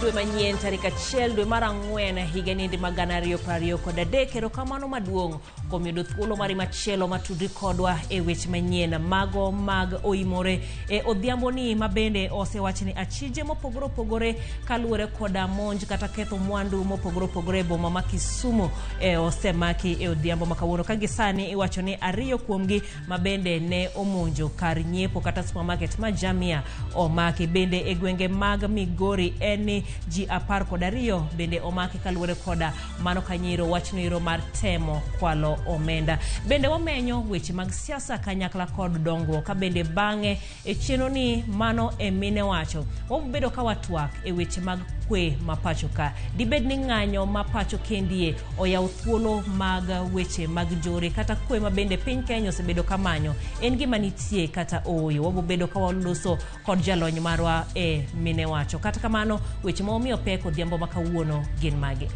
dwe manyien tarik 1 dwe mar 4 higa niendi mag 2023. Erokamano maduong' kuom yudo thuolo mari machielo matudri kodwa e weche manyien mago mag oimore e odhiamboni, ma bende osewach ni achije mopogore opogore kaluwore koda monj kata ketho mwandu mopogore opogore e boma ma Kisumu e osemaki e odhiambo ma kawuono, ka gisani iwacho ni 2 kuomgi ma bende ne omonjo kar nyiepo kata supermarket ma Jamia omaki. Bende e gwenge mag Migori en ni ji 12 bende omaki kaluwore koda mano kanyiro wachno ero mar temo kwalo omenda. Bende wamenyo weche mag siasa kanyakla kod dongruok, ka bende bang'e e chenro ni mano e mine wacho wabedo ka watwak e weche mag kwe ma pacho ka. Dibed ni ng'anyo ma pacho kendie oyawo thuolo mag weche mag njore kata kwe ma bende piny Kenya osebedo ka manyo en gima nitie kata ooyo? Wabobedo ka waloso kod jalony marwa e mine wacho. Kata kamano, weche ma wamiyo pek odhiambo ma kawuono gin mage?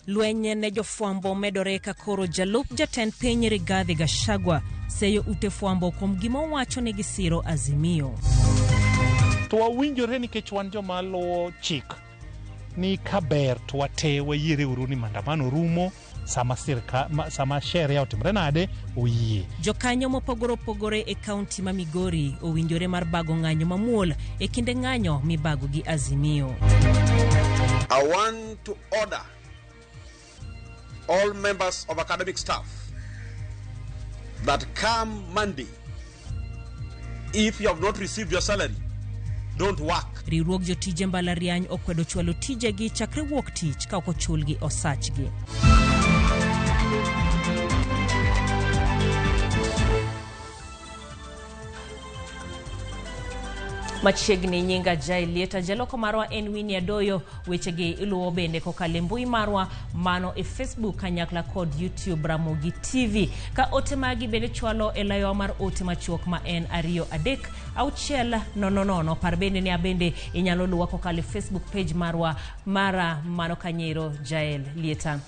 Lweny ne jofwambo medore ka koro jalup jatend piny Rigathi Gachagua seyo ute fwambo kuom gima owacho ni gisiro Azimio. To wawinjore nikech wan joma luwo chik ni ka ber to wate wayiere uru ni maandamano rumo sama sirka sama sheria otimre nade oyie. Jokanyo mopogore opogore e kaunti ma Migori owinjore mar bago ng'anyo mamuol e kinde ng'anyo mibago gi Azimio. I want to order all members of academic staff that come Monday, if you have not received your salary, don't work. Riwruog jotije mbalariany okwedo chwalo tijegi chakre wuok tich ka ok ochulgi osachgi. Machiegni nyinga Jai Lieta, jaloko marwa en Winnie Adoyo. Wechegi iluwo bende kokalo e mbui marwa mano e Facebook kanyakla kod YouTube Ramogi TV. Ka ote magi bende chwalo e layowa mar ote machuok ma en 2 3 6 0 0. Par bende ni abende inyalo luwa kokalo e Facebook page marwa mara mano kanyero Jael Lieta.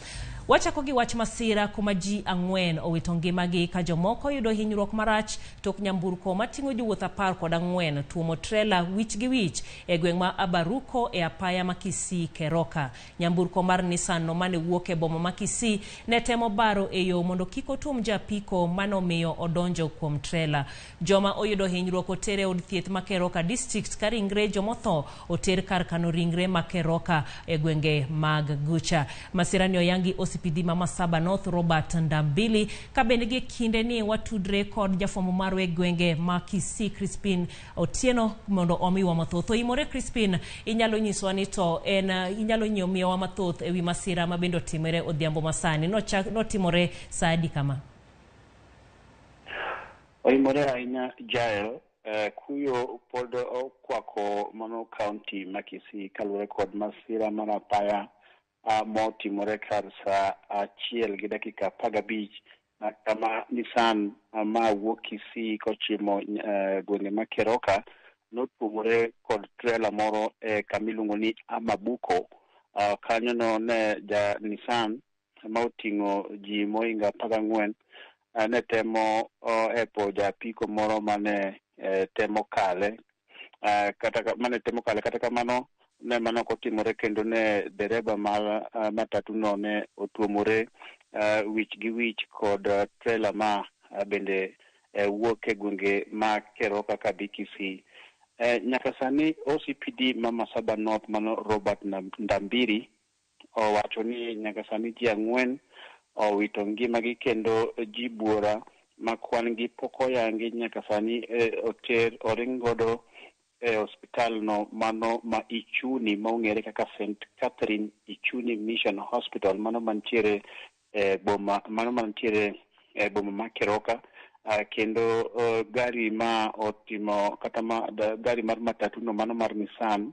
Wachako gi wach masira kuma ji 4 owito ngimagi ka jomoko yudo hinyruok marach tok nyamburko mating'o jowuoth 14 tuomo trela wich gi wich e gweng' ma Abaruko e apaya ma Kisii Keroka. Nyamburko mar Nissan no mane wuok e boma ma Kisii ne temo baro e yo mondo kik otuom japiko mane omiyo odonjo kuom trela. Joma oyudo hinyruok oter e od thieth ma Keroka district ka ringre jomotho oter kar kano ringre ma Keroka e gwenge mag Gucha. Masira ni oyangi OCPD ma Masaba North Robert Ndambili, ka bende gi kinde ni watudre kod jafwambo marwa e gwenge ma Kisii Crispin Otieno mondo omiwa mathoth. Oimore Crispin, inyalo nyiswa ni to en inyalo nyiewo miyowa mathoth ewi masira ma bende otimore odhiambo masani. Notimore saa adi kama? Oimore ahinya Jael, kuyo pod okwako mano kaunti ma Kisii kaluwore kod masira mar apaya motimore kar saa 1:15 kama Nissan ma wuok Kisii kochimo gwenge ma Keroka notuomore kod trela moro e kama iluongo ni Amabuko. Kanyono ne ja Nissan ma oting'o ji mohingo 14 ne temo epo japiko moro mane temo kale kata mane temo kale kata kamano ne mano ok otimore kendo ne dereba mar matatu no ne otuomore wich gi wich kod trela ma bende wuok e gwenge ma Keroka kadhi Kisii. Nyaka sani OCPD ma Masaba North mano Robert Ndambiri owacho ni nyaka sani ji 4 owito ngimagi kendo ji buora ma kwan gi pok oyangi nyaka sani oter oring godo e osiptal no mano ma Ichuni ma ong'ere kaka St Catherine Ichuni Mission Hospital mano mantiere e boma mano mantiere e boma ma Keroka. Kendo gari ma otimo kata ma gari mar matatu no mano mar Nissan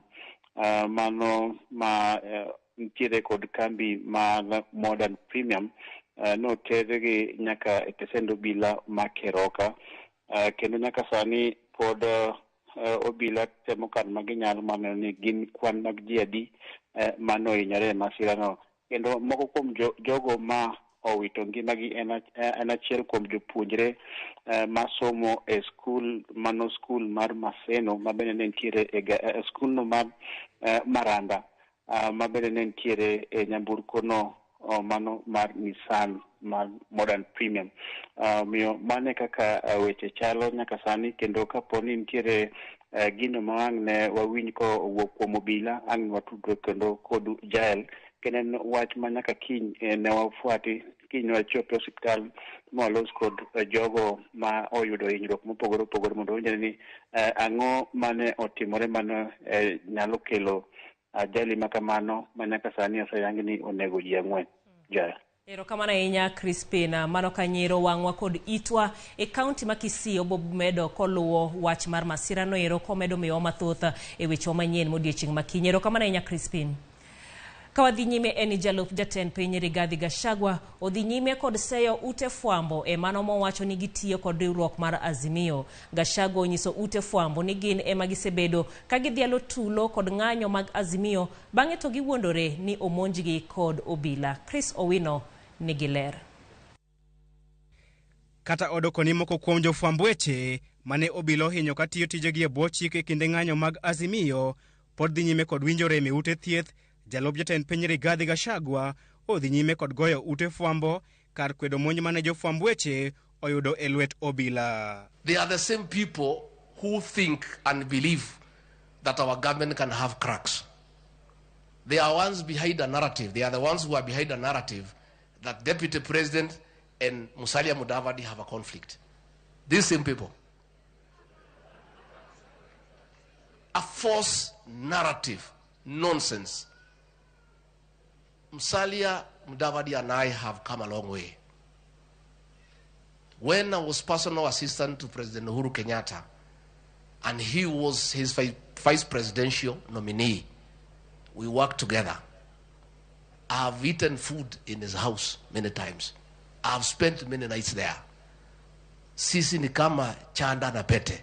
mano ma nitiere kod kambi mar Modern Premium notergi nyaka e tesend obila ma Keroka. Kendo nyaka sani pod obila temo kar ma ginyalo mar neno ni gin kwan mag ji adi manohinyore e masira no. Kendo moko kuom jogo ma owito ngimagi en achiel kuom jopuonjre masomo e skul mano skul mar Maseno ma bende ne nitiere e skul no mar Maranda ma bende ne nitiere e nyamburko no mano mar Nissan mar Modern Premium. Omiyo mano e kaka weche chalo nyaka sani, kendo kapo ni nitiere gino ma ang' ne wawinj kowuok kuom obila, ang' watudre kendo kodu Jael. Kendo en wach ma nyaka kiny ne wafuati, kiny wachop e osiptal ma walos kod jogo ma oyudo hinyruok mopogore opogore mondo wawinjre ni ang'o mane otimore mane nyalo kelo ajali ma kamano ma nyaka sani oseyang ni onego ji 4. Jael. Erokamano ahinya Crispin. Mano kanyero wang'wa kod itwa e kaunti ma Kisii obomedo koluwo wach mar masira no ero komedo miyowa mathoth e wechewa manyien modiochieng' ma kiny. Erokamano ahinya Crispin. Ka wadhi nyime en jalup jatend piny Rigathi Gachagua odhi nyime kod seyo ute fwambo e mano mowacho ni gitiyo kod riwruok mar Azimio. Gachagua onyiso ute fwambo ni gin ema gisebedo ka gidhialo tulo kod ng'anyo mag Azimio bang'e to giwuondore ni omonjgi kod obila. Chris Owino nigi ler. Kata odoko ni moko kuom jofwamb weche mane obila ohinyo katiyo tijegi e bwo chik e kinde ng'anyo mag Azimio pod dhi nyime kod winjo rem e ute thieth, jalup jatend piny Rigathi Gachagua odhi nyime kod goyo ute fwambo kar kwedo monj mane jofwamb weche oyudo e lwet obila. They are the same people who think and believe that our government can have cracks. They are ones behind a narrative. They are the ones who are behind a narrative that Deputy President and Musalia Mudavadi have a conflict. These same people. A false narrative, nonsense. Musalia Mudavadi and I have come a long way. When I was personal assistant to President Uhuru Kenyatta, and he was his vice presidential nominee, we worked together. I've eaten food in his house many times. I've spent many nights there. Sisi ni kama chanda na pete.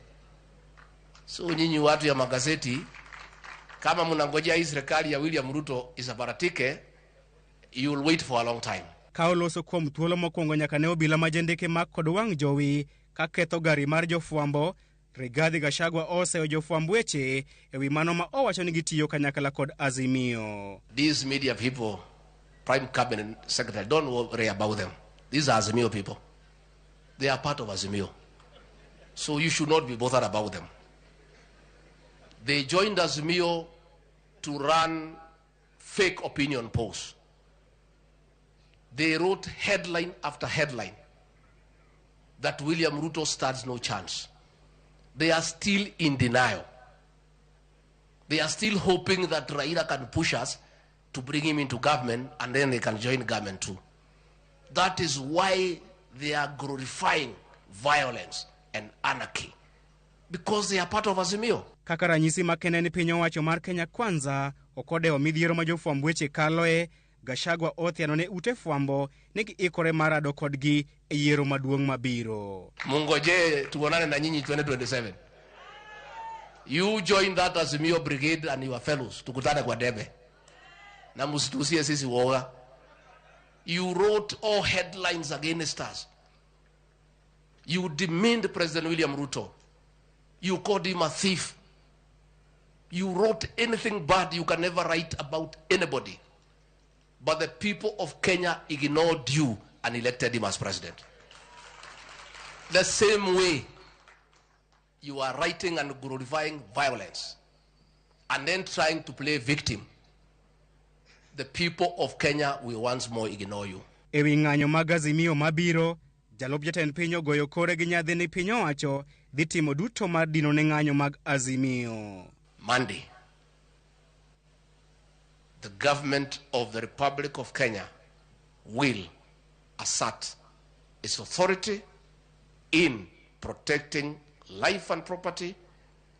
So nyinyi watu ya magazeti, kama mnangojea hii serikali ya William Ruto isabaratike, you will wait for a long time. Ka oloso kuom thuolo mokwongo nyaka ne obila ma jendeke mak kod wang' jowi ka ketho gari mar jofwambo, Rigathi Gachagua oseyo jofwamb weche ewi mano ma owacho ni gitiyo kanyakla kod Azimio. These media people, Prime Cabinet Secretary, don't worry about them. These are Azimio people. They are part of Azimio. So you should not be bothered about them. They joined Azimio to run fake opinion polls. They wrote headline after headline that William Ruto stands no chance. They are still in denial. They are still hoping that Raila can push us to bring him into government and then they can join government too. That is why they are glorifying violence and anarchy, because they are part of Azimio. Kaka ranyisi makende ni piny owacho mar Kenya Kwanza ok odewo midhiero ma jofwamb weche kaloe, Gachagua othiano ne ute fwambo ni giikore mar rado kodgi e yiero maduong' mabiro. Mungoje tuonane na nyinyi 2027. You join that Azimio brigade and your fellows, tukutane kwa debe. Na msitusie sisi woga. You wrote all headlines against us. You demeaned President William Ruto. You called him a thief. You wrote anything bad you can never write about anybody. But the people of Kenya ignored you and elected him as president. The same way you are writing and glorifying violence and then trying to play victim, the people of Kenya will once more ignore you. Ewi ng'anyo mag Azimio mabiro, jalup jatend piny ogoyo kore gi nyadhi ni piny owacho dhi timo duto mar dino ne ng'anyo mag Azimio. Monday, the government of the Republic of Kenya will assert its authority in protecting life and property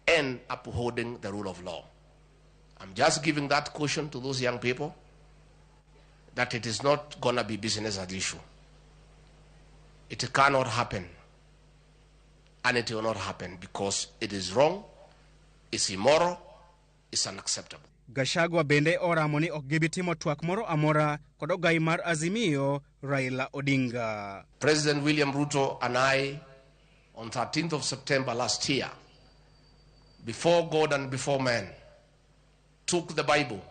and upholding the rule of law. I'm just giving that caution to those young people that it is not going to be business as usual. It cannot happen, and it will not happen because it is wrong, it's immoral, it's unacceptable. Gachagua bende oramo ni ok gibi timo twak moro amora kod ogai mar Azimio Raila Odinga. President William Ruto and I, on 13th of September last year, before God and before man, took the Bible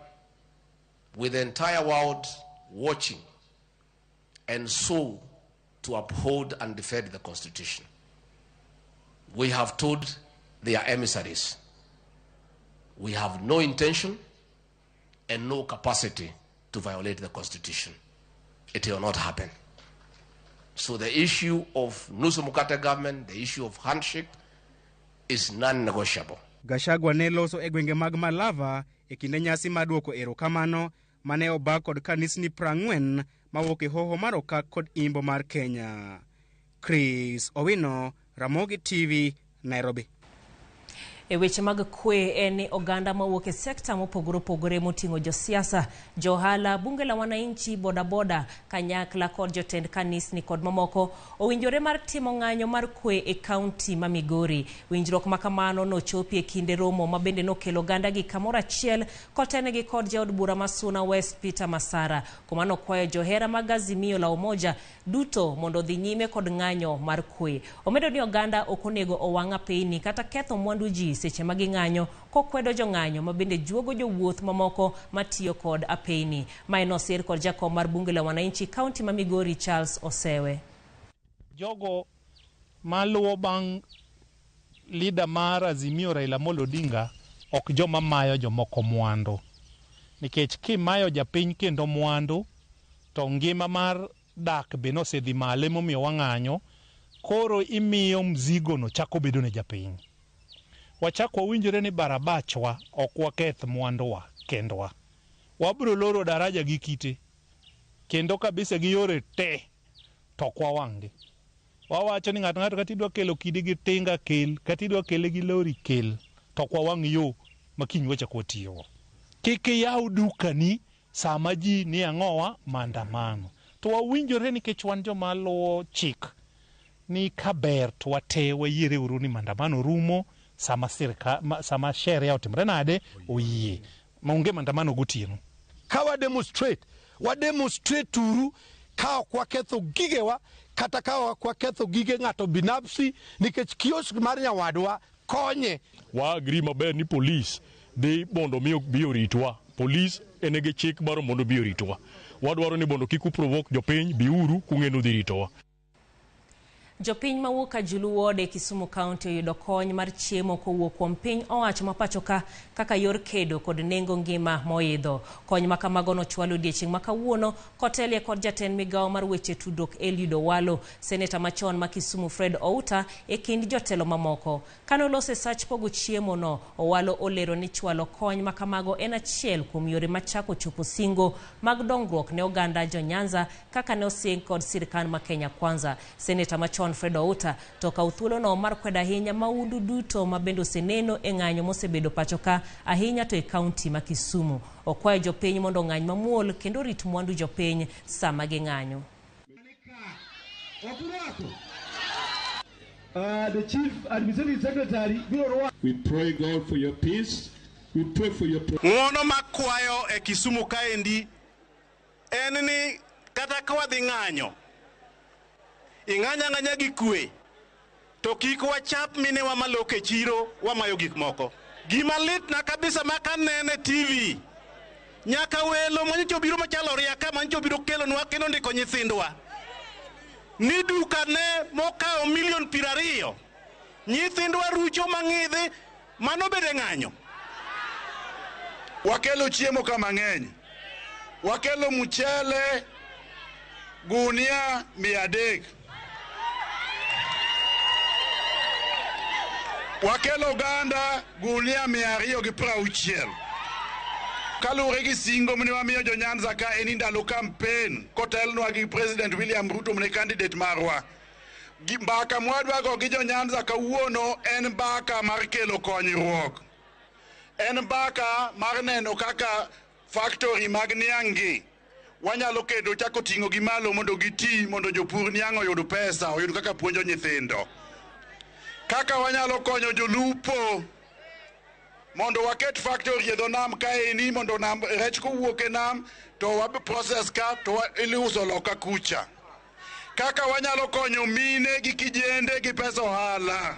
with the entire world watching and swore to uphold and defend the Constitution. We have told their emissaries, we have no intention and no capacity to violate the Constitution. It will not happen. So the issue of Nusu Mkate government, the issue of handshake, is non-negotiable. Gachagua ne loso e gwenge mag Malava e kinde nyasi mar duoko erokamano mane obag kod kanisni 40 mawuok e hoho mar Okak kod Imbo mar Kenya. Chris Owino, Ramogi TV, Nairobi. E weche mag kwe en ni oganda mawuok e sekta mopogore opogore moting'o josiasa, johala, bunge la wananchi, bodaboda, kanyakla kod jotend kanisni kod mamoko owinjore mar timo ng'anyo mar kwe e kaunti ma Migori. Winjruok ma kamano nochopi e kinde romo ma bende nokelo oganda gi kamoro achiel kotenegi kod jaod bura ma Suna West Peter Masara, kuma nokwayo johera mag Azimio la Umoja duto mondo odhi nyime kod ng'anyo mar kwe. Omedo ni oganda ok onego owang' apeyni kata ketho mwandu ji seche ma ging'anyo kokwedo jong'anyo ma bende juogo jowuoth mamoko matiyo kod apeyni. Mae nosir kod jakom mar bunge la wananchi kaunti ma Migori Charles Osewe. Jogo maluwo bang' leader mar Azimio Raila Amolo Odinga ok joma mayo jomoko mwandu, nikech kimayo japiny kendo mwandu to ngima mar dak be nosedhi malo emomiyo wang'anyo, koro imiyo mzigo no chako bedo ne japiny. Wachak wawinjore ni barabachwa ok waketh mwanduwa kendwa. Wabiro loro daraja gi kite kendo kabisa gi yore te to ok wawang'gi. Wawacho ni ng'ato ng'ato kata idwa kelo kidi gi tinga kel, kata idwa kele gi lori kel, to ok wawang' yo ma kiny wachak watiyogo. Kik iyaw dukani sama ji ni ang'owa maandamano. To wawinjore nikech wan joma luwo chik ni kaber to wate wayiere uru ni maandamano rumo sama sirka, sama sheria otimore nade oyie. Maonge maandamano gotieno. Ka wa demonstrate uru ka ok waketho gigewa kata ka ok waketho gige ng'ato binafsi, nikech kiosk mar nyawadwa konye. Wa agree maber ni police dhi mondo mi bi oritwa. Police en gi chik mar mondo bi oritwa. Wadwaro ni mondo kik uprovoke jopiny, biuru kung'e dhi ritowa. Jopiny mawuok Kajulu Ward e Kisumu County oyudo kony mar chiemo kowuok kuom piny owacho ma pacho ka kaka yor kedo kod nengo ngima moidho. Kony ma kamago nochwal odiechieng' ma kawuono kotelie kod jatend migawo mar weche tudruok Eliud Owalo, seneta machon ma Kisumu Fred Outa e kind jotelo mamoko. Kanolose sach pogo chiemo no, Owalo olero ni chwalo kony ma kamago en achiel kuom yore machako chopo singo mag dongruok ne oganda jo Nyanza kaka ne osing kod sirkal ma Kenya Kwanza. Seneta machon Fred Outa to okawo thuolono mar kwedo ahinya maundu duto ma bende oseneno e ng'anyo mosebedo pacho ka ahinya to e kaunti ma Kisumu. Okwayo jopiny mondo ong'any mamuol kendo orit mwandu jopiny sama ging'anyo. The Chief Administrative Secretary. We pray God for your peace. We pray for your ng'uono makwayo e Kisumu kaendi en ni kata ka wadhi ng'anyo, ing'anya ng'anya gi kwe, to kik wachap minewa malok e chiro wamayo gik moko. Gima litna kabisa ma kanene TV, nyaka welo manyocha obiro machalo riaka manyocha obiro kelonwa kendo ndiko nyithindwa ni duka ne mokawo milion 20, nyithindwa rucho mang'idhi, mano bede ng'anyo. Wakelo chiemo ka mang'eny, wakelo mchele gunia 300, wakelo oganda gunia 260. Kaluwore gi singo mane wamiyo jo Nyanza ka en ndalo campaign kotelnwa gi President William Ruto mane candidate marwa. Mbaka mwadwago gi jo Nyanza kawuono en mbaka mar kelo konyruok. En mbaka mar neno kaka factory mag niang' gi wanyalo kendo chako ting'o gi malo mondo giti, mondo jopur niang' oyud pesa, oyud kaka puonjo nyithindo. Kaka wanyalo konyo jolupo Mondo waket factory e dho nam kaeni mondo nam rech kowuok e nam to wa process ka to iuso loka kucha. Kaka wanyalo konyo mine gi kijende gi pesa ohala.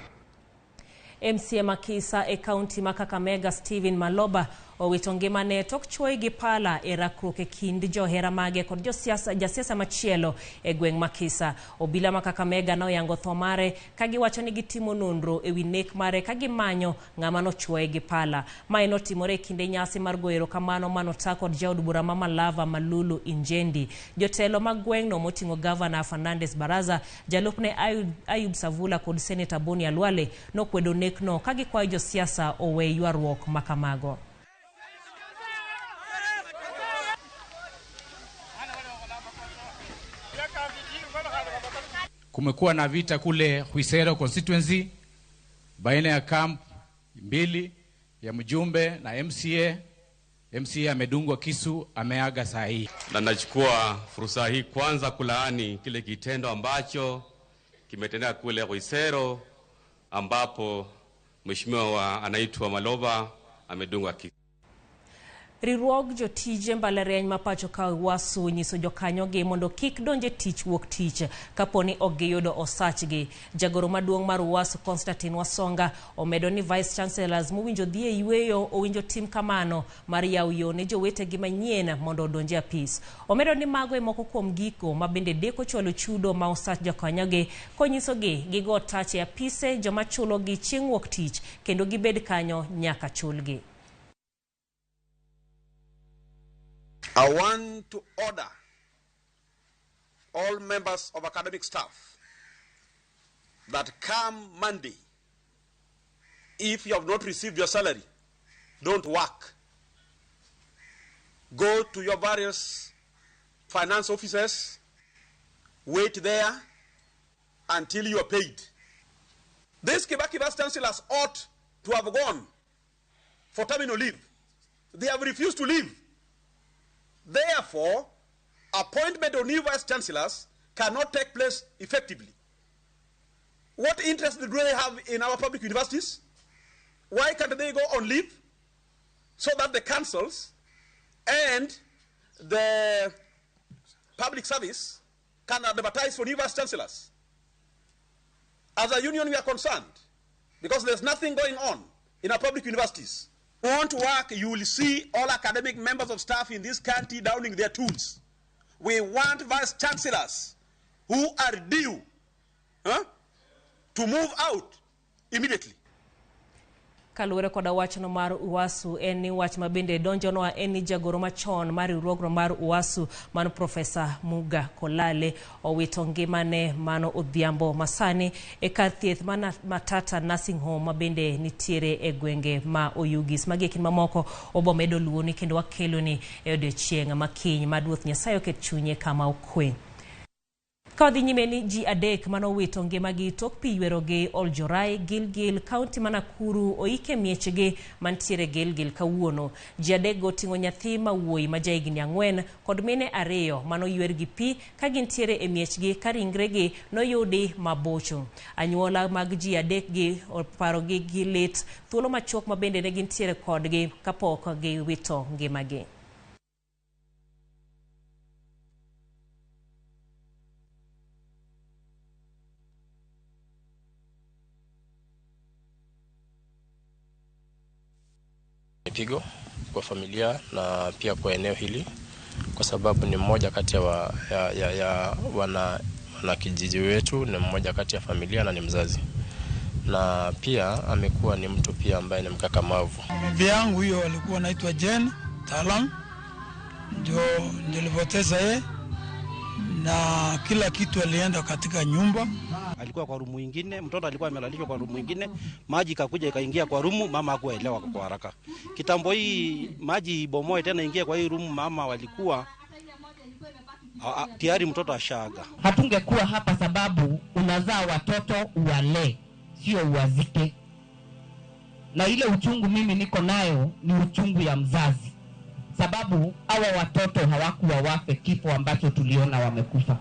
MCA Makisa e kaunti ma Kakamega Stephen Maloba owito ngimane tok chuoye gi pala e rakruok e kind johera mage kod jasiasa machielo e gweng' Makisa. Obila ma Kakamega noyango tho mare ka giwacho ni gitimo nonro ewi nek mare ka gimanyo ng'ama nochuoye gi pala. Mae notimore e kinde nyasi mar goyo erokamano manota kod jaod bura ma Malava Malulu Injendi. Jotelo mag gweng'no moting'o Gavana Fernandes Baraza, jalupne Ayub Savula kod Seneta Boni Alwale nokwedo nekno ka gikwayo josiasa owe ywaruok makamago. Kumekuwa na vita kule Huisero constituency baina ya camp mbili ya mjumbe na MCA. MCA amedungwa kisu, ameaga saa hii. Na nachukua fursa hii kwanza kulaani kile kitendo ambacho kimetendeka kule Huisero ambapo mheshimiwa anaitwa Maloba amedungwa kisu. Riwruog jotije mbalariany ma pacho ka UASU nyiso jokanyogi mondo kik donje tich wuok tich kaponi ok giyudo osachgi. Jagoro maduong' mar UASU Constantine Wasonga omedo ni Vice Chancellors mowinjo dhi e yweyo owinjo tim kamano mar yawo yo ne jowetegi manyien mondo odonje apis. Omedo ni mago e moko kuom gigo ma bende deko chwalo chudo ma osach jokanyogi konyisogi gigo tach e apise joma chulogi chieng' wuok tich kendo gibed kanyo nyaka chulgi. I want to order all members of academic staff that come Monday, if you have not received your salary, don't work. Go to your various finance offices, wait there until you are paid. These Kibaki Vice Chancellors ought to have gone for terminal leave. They have refused to leave. Therefore, appointment of new vice chancellors cannot take place effectively. What interest do they have in our public universities? Why can't they go on leave so that the councils and the public service can advertise for new vice chancellors? As a union, we are concerned because there's nothing going on in our public universities. Won't work, you will see all academic members of staff in this country downing their tools. We want vice chancellors who are due to move out immediately. Kaluwore koda wachno mar UASU en ni wach ma bende donjonwa en ni jagoro machon mar riwruogno mar UASU mano Profesa Muga Kolale owito ngimane mano odhiambo masani e kar thieth ma Matata Nursing Home ma bende nitiere e gwenge ma Oyugis. Magi e kind mamoko obomedo luwoni kendo wakeloni e odiochieng' ma kiny ma Ruoth Nyasaye oket chunye kama okwe. Ka wadhi nyime ni ji adek manowito ngimagi tok pi ywerogi Oljorai, Gilgil, kaunti ma Nakuru oike miechgi mantiere Gilgil kawuono. Ji adekgo oting'o nyathi ma wuoyi ma jahigni 4 kod mine 2 manoywer gi pi ka gintiere e miechgi ka ringregi noyudi mabocho. Anyuola mag ji adekgi oparogi gi lit thuolo machuok ma bende ne gintiere kodgi kapok giwito ngimagi. Pigo kwa familia na pia kwa eneo hili kwa sababu ni mmoja kati ya wana kijiji wetu, ni mmoja kati ya familia na ni mzazi, na pia amekuwa ni mtu pia ambaye ni mkakamavu. Bibi yangu huyo alikuwa anaitwa Jane Talam, ndio nilipoteza yeye na kila kitu alienda katika nyumba. Alikuwa kwa rumu nyingine, mtoto alikuwa amelalishwa kwa rumu nyingine, maji ikakuja ikaingia kwa rumu, mama hakuelewa kwa haraka. Kitambo hii maji ibomoe tena ingia kwa hii rumu, mama walikuwa tayari mtoto ashaga. Hatungekuwa hapa sababu unazaa watoto uwale, sio uwazike. Na ile uchungu mimi niko nayo ni uchungu ya mzazi, sababu hawa watoto hawakuwa wafe kifo ambacho tuliona wamekufa.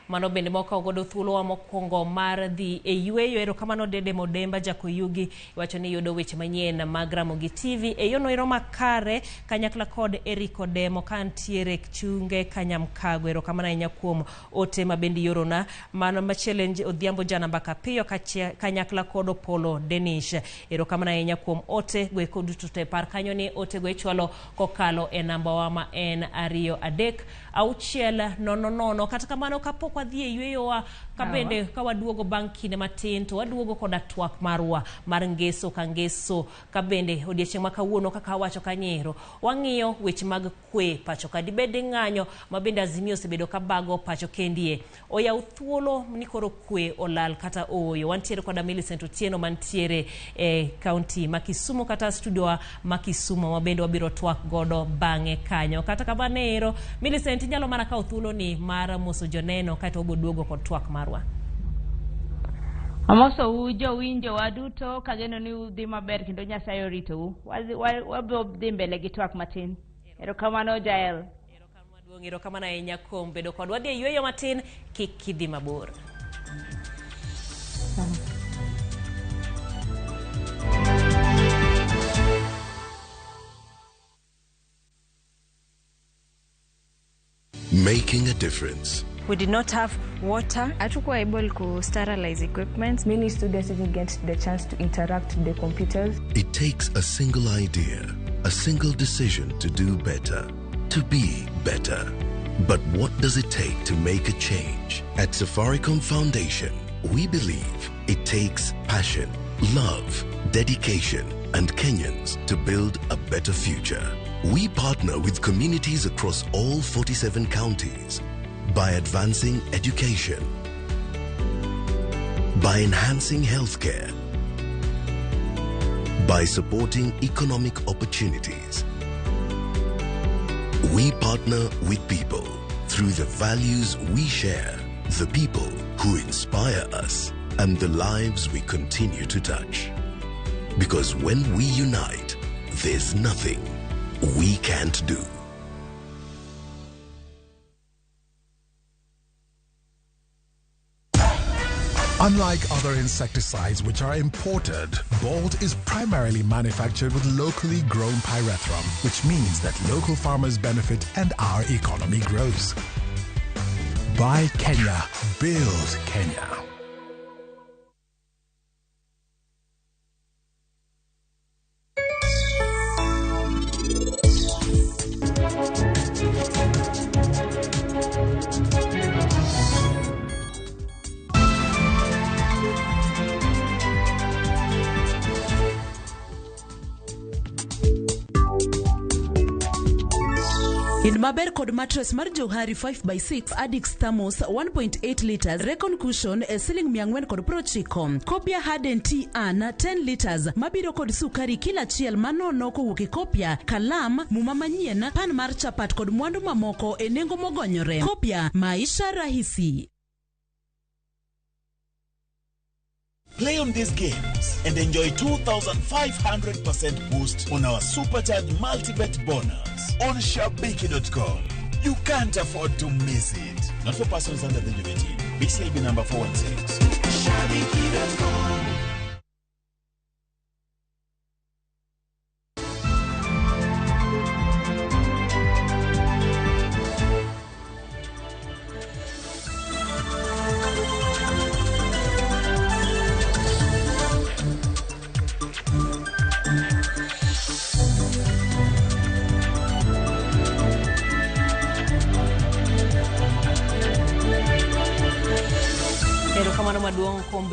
Mano bende mokawo godo thuolowa mokwongo mar dhi e yweyo. Erokamano Dede Modemba Jakoyugi, iwacho ni yudo weche manyien mag Ramogi TV e yono ero makare kanyakla kod Eric Odemo kantiere Chunge Kanyamkago. Erokamano ahinya kuom ote ma bende iorona. Mano machielo en Odhiambo Janamba Kapiyo kanyakla kod Opolo Denish. Erokamano ahinya kuom ote goeko duto te. Par kanyo ni ote go ichwalo kokalo e namba wa ma en 2 3 6 0 0. Kata kamano kapok wadhi e yweyowa ka bende ka waduogo bang' kinde matin to waduogo koda twak marwa mar ngeso ka ngeso ka bende odiechieng' ma kawuono kaka awacho kanyero wang'iyo weche mag kwe pacho ka dibed ng'anyo ma bende Azimio osebedo ka bago pacho kendie oyaw thuolo ni koro kwe olal kata ooyo. Wantiere koda Millicent Otieno mantiere e kaunti ma Kisumu kata studio ma Kisumu ma bende wabiro twak godo bang'e kanyo. Kata kamano ero Millicent inyalo mana kawo thuolo ni mar moso joneno kaeto wabiro duogo kod twak marwa. Amosou jowinjo waduto kageno ni udhi maber kendo Nyasaye oritou. Wabiro dhi mbele gi twak matin. Erokamano Jael. Maduong' erokamano ahinya kuom bedo kodwa. Wadhi e yweyo matin, kik idhi mabor. Making a difference. We did not have water. Hatukuwa able to sterilize equipment. Many students didn't get the chance to interact with the computers. It takes a single idea, a single decision to do better, to be better. But what does it take to make a change? At Safaricom Foundation, we believe it takes passion, love, dedication, and Kenyans to build a better future. We partner with communities across all 47 counties by advancing education, by enhancing healthcare, by supporting economic opportunities. We partner with people through the values we share, the people who inspire us, and the lives we continue to touch. Because when we unite, there's nothing we can't do. Unlike other insecticides which are imported, Bolt is primarily manufactured with locally grown pyrethrum, which means that local farmers benefit and our economy grows. Buy Kenya, build Kenya. In maber kod mattress mar Johari 5x6 Adix Thermos 1.8 liters Recon cushion e siling 490. Kopia Harden Tea An 10 liters mabiro kod sukari kila achiel manono kowuok e Kopia, kalam, muma manyien, pan mar chapat kod mwandu mamoko e nengo mogonyore. Kopia, maisha rahisi. Play on these games and enjoy 2,500% boost on our supercharged multibet bonus on Shabiki.com. You can't afford to miss it. Not for persons under the age of 18. BCLB number 416. Shabiki.com. Erokamano maduong' kuom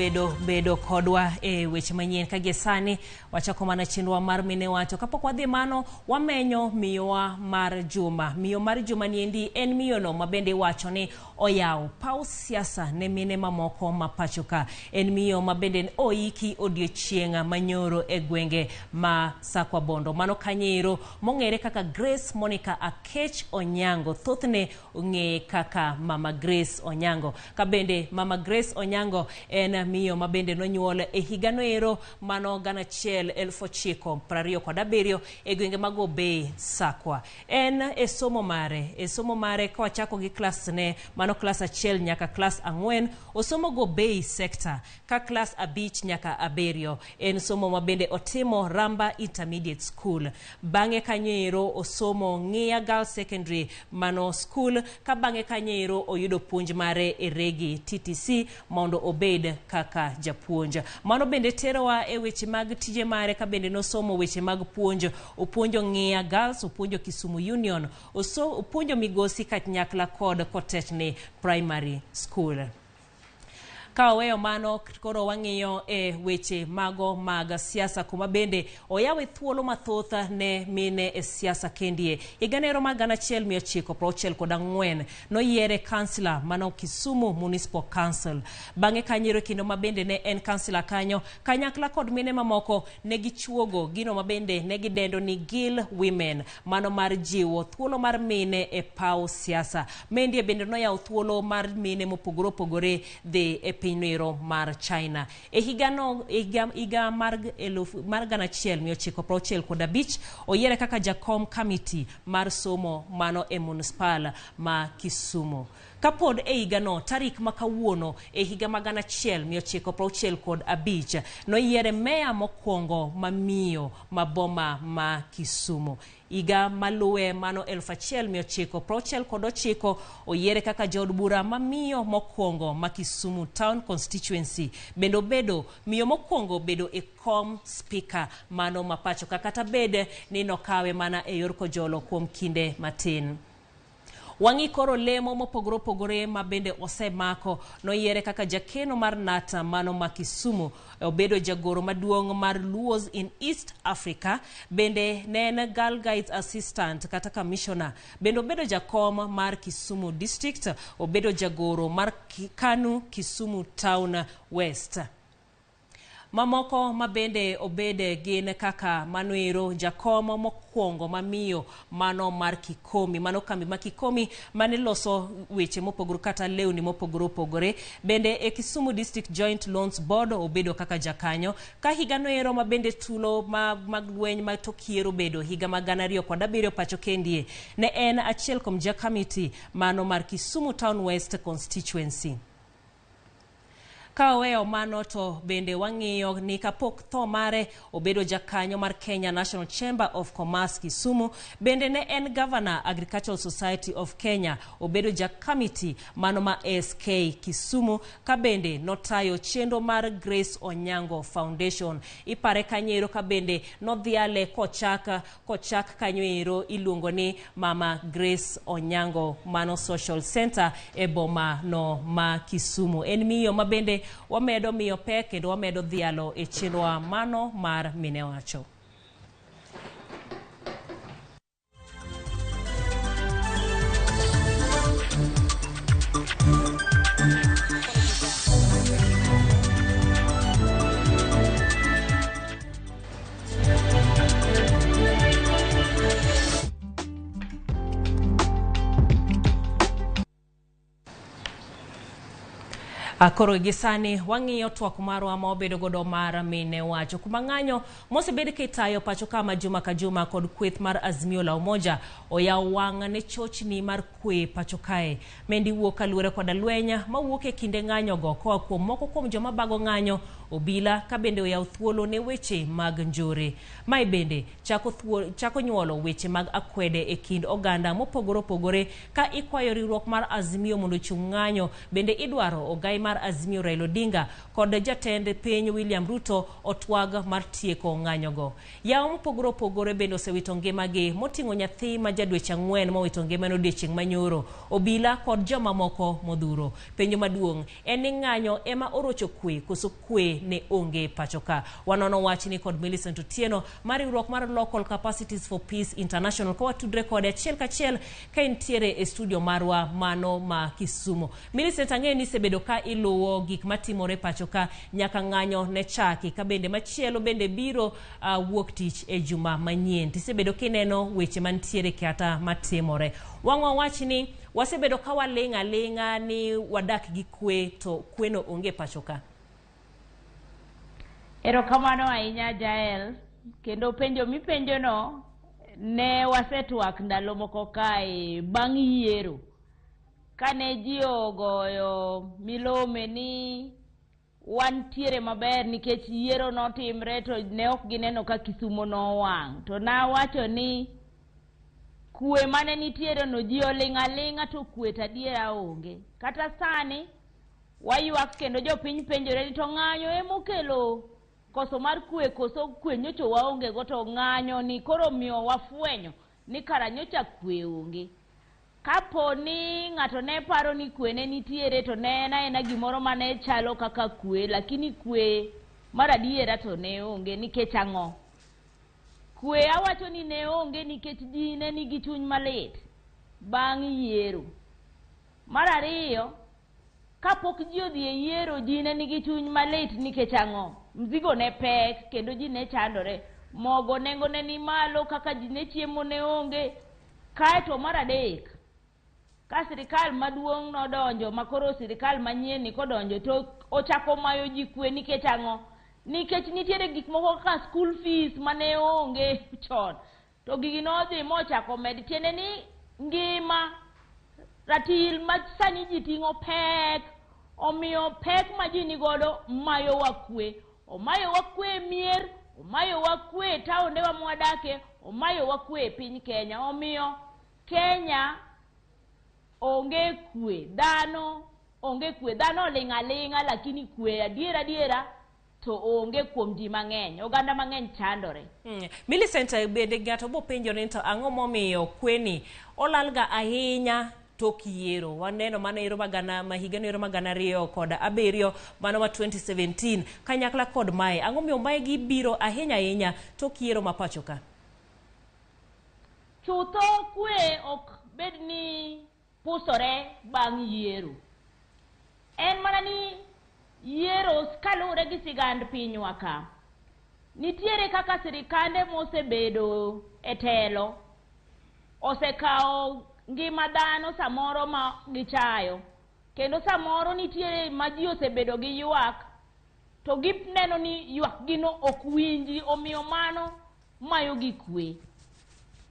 bedo kodwa e weche manyien ka gie sani wachako mana chenrowa mar mine wacho. Kapok wadhi mano, wamenyo miyowa mar juma. Miyo mar juma niendi en miyono ma bende iwacho ni oyawo paw siasa ne mine mamoko ma pacho ka. En miyo ma bende oiki odiochieng' manyoro e gwenge ma Sakwa Bondo. Mano kanyero mong'ere kaka Grace Monica Akech Onyango. Thothne ong'eye kaka Mama Grace Onyango. Ka bende Mama Grace Onyango Onyango en miyo ma bende nonyuol e higano ero mano 1927 e gwenge mag Obei, Sakwa. En e somo mare ka wachako gi klas ne mano klas 1 nyaka klas 4 osomo go Obei sector ka klas 5 nyaka 7 en somo ma bende otimo Ramba Intermediate School. Bang'e kanyo ero osomo Ng'iya Girls Secondary mano school ka bang'e kanyo ero oyudo puonj mare e Regi TTC mondo obed kaka japuonj. Mano bende terowa e weche mag tije mare ka bende nosomo weche mag puonj, opuonjo Ng'iya Girls, opuonjo Kisumu Union, opuonjo Migosi kanyakla kod Kotetni Primary School. Ka oweyo mano koro wang'iyo e weche mago mag siasa kuma bende oyawe thuolo mathoth ne mine e siasa kendie. Higa mar 1964 noyiere kansila mano Kisumu Municipal Council. Bang'e kanyo kendo ma bende ne en kansila kanyo kanyakla kod mine mamoko ne gichuogo gino ma bende ne gidendo ni Gill Women, mano mar jiwo thuolo mar mine e paw siasa. Mendie bende noyawo thuolo mar mine mopogore opogore dhi e pinyno mar China. E higano higa mar 1965 oyiere kaka jakom committee mar somo mano e municipal ma Kisumu. Kapod e higano tarik ma kawuono e higa mar 1965 noyiere meya mokwongo ma miyo ma boma ma Kisumu. Higa maluwe mano 1969 oyiere kaka jaod bura ma miyo mokwongo ma Kisumu Town Constituency. Bende obedo miyo mokwongo bedo e kom speaker mano ma pacho ka kata bed ni nokawe mana e yor kojolo kuom kinde matin. Wang'i koro lemo mopogore opogore ma bende osemako. Noyiere kaka jakeno mar Nata mano ma Kisumu, obedo jagoro maduong' mar Luos in East Africa, bende ne en Girl Guides Assistant kata Commissioner, bende obedo jakom mar Kisumu District, obedo jagoro mar Kanu Kisumu Town West. Mamoko mabende obede gin kaka manoero jakom mokwongo mamiyo mano mar Kikomi, mano kambi ma Kikomi mane loso weche mopogore kata lewni mopogore opogore. Bende e Kisumu District Joint Loans Board obedo kaka jakanyo. Ka higa noero mabende tulo mag lweny ma tok yiero bedo higa mag 2007 pacho kendie, ne en achiel kuom jakamiti mano mar Kisumu Town West Constituency. Ka oweyo mano to bende wang'iyo ni kapok tho mare obedo jakanyo mar Kenya National Chamber of Commerce Kisumu, bende ne en Governor Agricultural Society of Kenya, obedo jakamiti mano ma SK Kisumu, ka bende notayo chenro mar Grace Onyango Foundation. Ipare kanyo ka bende nodhiale kochak kanyo ero iluongo ni Mama Grace Onyango mano Social Center e boma no ma Kisumu. En miyo ma bende wamedo miyo pek kendo wamedo dhialo e chenro mano mar mine wacho. Koro gi sani wang'iyo twak marwa ma wabedo godo mar mine wacho kuma ng'anyo mosebed kitayo pacho kama juma ka juma kod kweth mar Azimio la Umoja oyawo wang' ne chochni mar kwe pacho kae. Mendi wuok kaluwore koda lweny mawuok e kinde ng'anyo go koa kuom moko kuom joma bago ng'anyo obila ka bende oyawo thuolo ne weche mag njore. Mae bende chako nyuolo weche mag akwede e kind oganda mopogore opogore ka ikwayo riwruok mar Azimio mondo ochung ng'anyo. Bende idwaro ogai mar Azimio Raila Odinga kod jatend piny William Ruto otwag mar tieko ng'anyogo. Yawo mopogore opogore bende osewito ngimagi moting'o nyathi ma ja dweche 4 mowito ngimane odiechieng' manyoro, obila kod jomamoko modhuro. Penjo maduong' en ni ng'anyo ema orocho kwe koso kwe kwe ne onge pacho ka. Wanono wachni kod Millicent Otieno mar riwruok mar Local Capacities for Peace International ka watudre kode achiel kachiel ka entiere e studio marwa mano ma Kisumu. Millicent, ang'eyo ni isebedo ka iluwo gik matimore pacho ka nyaka ng'anyo ne chaki ka bende machielo bende biro wuok tich e juma manyien. Tisebedo kineno weche mantiere kata matimore. Wang' wawach ni wasebedo ka waling' aling'a ni wadak gi kwe to kweno onge pacho ka. Erokamano ahinya Jael, kendo penjo mipenjono ne wasetwak ndalo moko kae bang' yiero. Kane ji ogoyo milome ni wantiere maber nikech yiero notimre to ne ok gineno ka Kisumo nowang'. To nawacho ni kwe mane nitiere no ji oling' aling'a to kwe to adiera onge. Kata sani waywak kendo jopiny penjore ni to ng'anyo emokelo koso mar kwe koso kwe nyocha waonge go to ng'anyo ni koro miyo wafwenyo ni kara nyocha kwe onge. Kapo ni ng'ato ne paro ni kwe ne nitiere to ne en aena gimoro mane chalo kaka kwe, lakini kwe mar adiera to ne onge nikech ang'o? Kwe awacho ni ne onge nikech ji ne nigi chuny malit bang' yiero. Mar ariyo, kapok ji odhi e yiero ji ne nigi chuny malit nikech ang'o? Mzigo ne pek kendo ji ne chandore. Mogo nengo ne ni malo kaka ji ne chiemo ne onge. Kaeto mar adek, ka sirikal maduong' nodonjo makoro sirikal manyien ni kodonjo to ochako mayo ji kwe nikech ang'o? Nikech nitiere gik moko kaka school fees mane onge chon to gigi nodhi mochako med, tiende ni ngima ratil ma sani ji ting'o pek, omiyo pek ma ji nigodo mayowa kwe. Omayowa kwe e mier, omayowa kwe e taondewa mwadake, omayowa kwe e piny Kenya. Omiyo Kenya onge kwe, dhano onge kwe, dhano oling' aling'a lakini kwe adiera adiera to onge kuom ji mang'eny, oganda mang'eny chandore. Millicent, bende ng'ato bo penjore ni to ang'o momiyo kweni olalga ahinya tok yiero. Waneno mano ero magana ma higa no ero magana 2007 mano ma 2017 kanyakla kod mae. Ang'o miyo mae gibiro ahinya ahinya tok yiero ma pacho ka? Chutho kwe ok bed ni pusore bang' yiero. En mana ni yiero kaluwore gi sigand pinywa ka. Nitiere kaka sirikande mosebedo e telo osekawo ngima dhano samoro ma gichayo, kendo samoro nitiere ma ji osebedo gi ywak to gineno ni ywak gino ok winji, omiyo mano mayo gi kwe.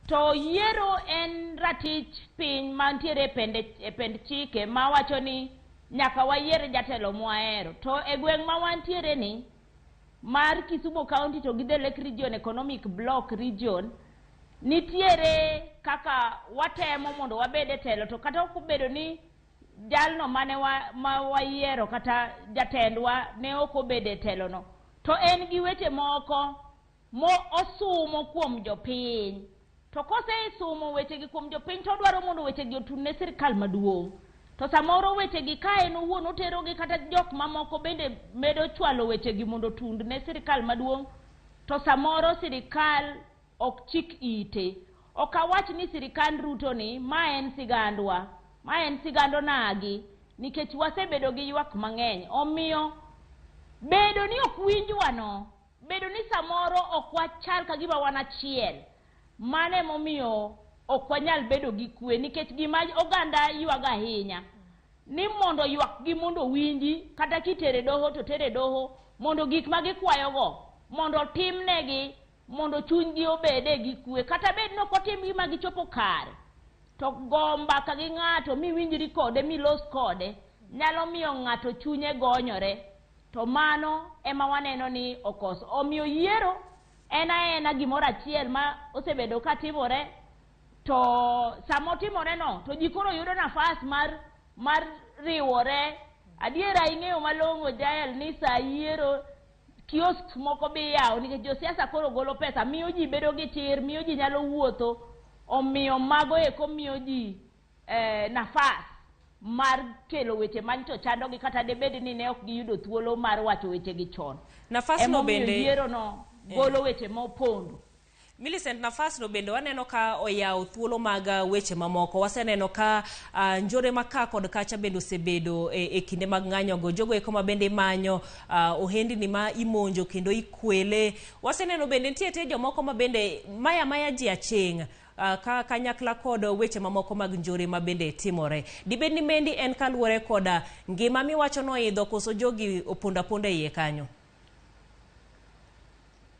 To yiero en ratich piny mantiere e pend chike mawacho ni nyaka wayier jatelo mwahero. To e gweng' ma wantiere ni mar Kisumu County to gi the Lake Region Economic Block Region, nitiere kaka watemo mondo wabed e telo, to kata ok obedo ni jalno mane ma wayiero kata jatendwa ne ok obedo e telo no, to en gi weche moko mo osumo kuom jopiny. To kosesumo wechegi kuom jopiny to odwaro mondo wechegi otun ne sirikal maduong'. To samoro wechegi ka en owuon oterogi kata jok mamoko bende medo chwalo wechegi mondo otund ne sirikal maduong', to samoro sirikal ok chik ite. Ok awach ni sirikand Ruto ni ma en sigandwa, ma en sigand onagi, nikech wasebedo gi ywak mang'eny. Omiyo bedo ni ok winjwa no, bedo ni samoro ok wachal ka gima wan achiel, mano emomiyo ok wanyal bedo gi kwe, nikech gima oganda ywago ahinya ni mondo ywakgi mondo winji, kata kitere doho to tere doho, mondo gik ma gikwayogo mondo timnegi, mondo chunygi obede gi kwe. Kata bed ni ok otimgi ma gichopo kare, to go mbaka gi ng'ato miwinjri kode milos kode nyalo miyo ng'ato chunye gonyore, to mano ema waneno ni okoso. Omiyo yiero en aena gimoro achiel ma osebedo katimore, to sama otimore no to ji koro yudo nafas mar riwore. Adiera ing'eyo malong'o Jael ni sa yiero kiosks moko be iyawo nikech josiasa koro golo pesa, miyo ji bedo gi chir, miyo ji nyalo wuotho. Omiyo mago eko miyo ji nafas mar kelo weche manyicho chandogi kata debed ni ne ok giyudo thuolo mar wacho wechegi chon. Nafas no Emomiyo bende yiero no golo weche mopondo. Millicent, nafas no bende waneno ka oyawo thuolo mag weche mamoko. Waseneno ka njore ma ka kod kacha bende osebedo e kinde mag ng'anyogo. Jogo eko ma bende imanyo, ohendni ma imonjo kendo ikwele. Waseneno bende nitie tie jomoko ma bende maya maya ji aching' ka kanyakla kod weche mamoko mag njore ma bende timore. Dibed ni mendi en kaluwore koda ngima miwacho noidho koso jogi opondo aponda e iye kanyo?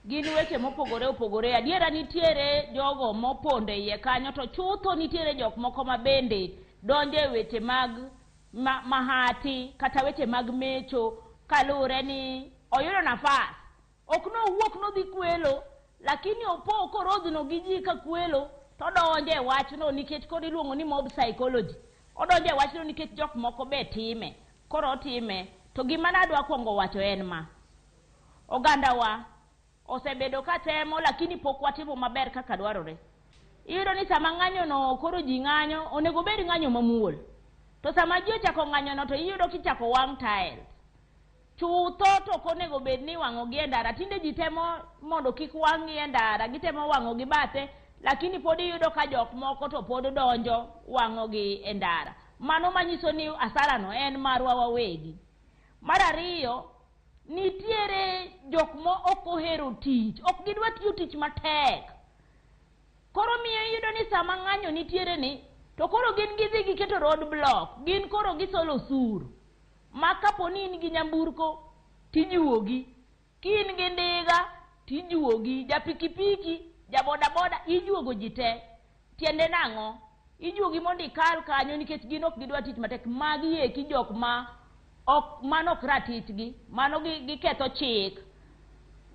Gin weche mopogore opogore. Adiera nitiere jogo mopondo e iye kanyo, to chutho nitiere jok moko ma bende donjo e weche mag mahati kata weche mag mecho kaluwore ni oyudo nafas. Ok nowuok nodhi kwelo, lakini opo korodhno gi ji ka kwelo, todonjo e wachno nikech koro iluongo ni mob psychology. Odonjo e wachno nikech jok moko be time, koro otime. To gima nadwa kuongo wacho en ma, ogandawa osebedo ka temo lakini pok watimo maber kaka dwarore. Iyudo ni sama ng'anyo no koro ji ng'anyo, onego bed ng'anyo mamuol. To sama ji ochako ng'anyo no to iyudo kichako wang' tiles. Chutho to ok onego bed ni iwang'o gi e ndara. Tinde ji temo mondo kik wang' gi e ndara, gitemo wang'o gi bathe, lakini pod iyudo ka jok moko to pod donjo wang'o gi e ndara. Mano manyiso ni asara no en marwa wawegi. Mar ariyo, nitiere jok ma ok ohero tich, ok gidwa tiyo tich matek. Koro miyo iyudo ni sama ng'anyo nitiere ni, to koro gin gidhi giketo road block, gin koro gisolo osuru. Ma kapo ni in gi nyamburko, tijuogi. Ki in gi ndiga, tijuogi. Ja pikipiki, ja bodaboda, ijuogo ji te. Tiende nang'o? Ijuogi mondo ikal kanyo nikech gin ok gidwa tich matek. Magi eki jok ma ok, mano ok ratichgi, mano giketho chik.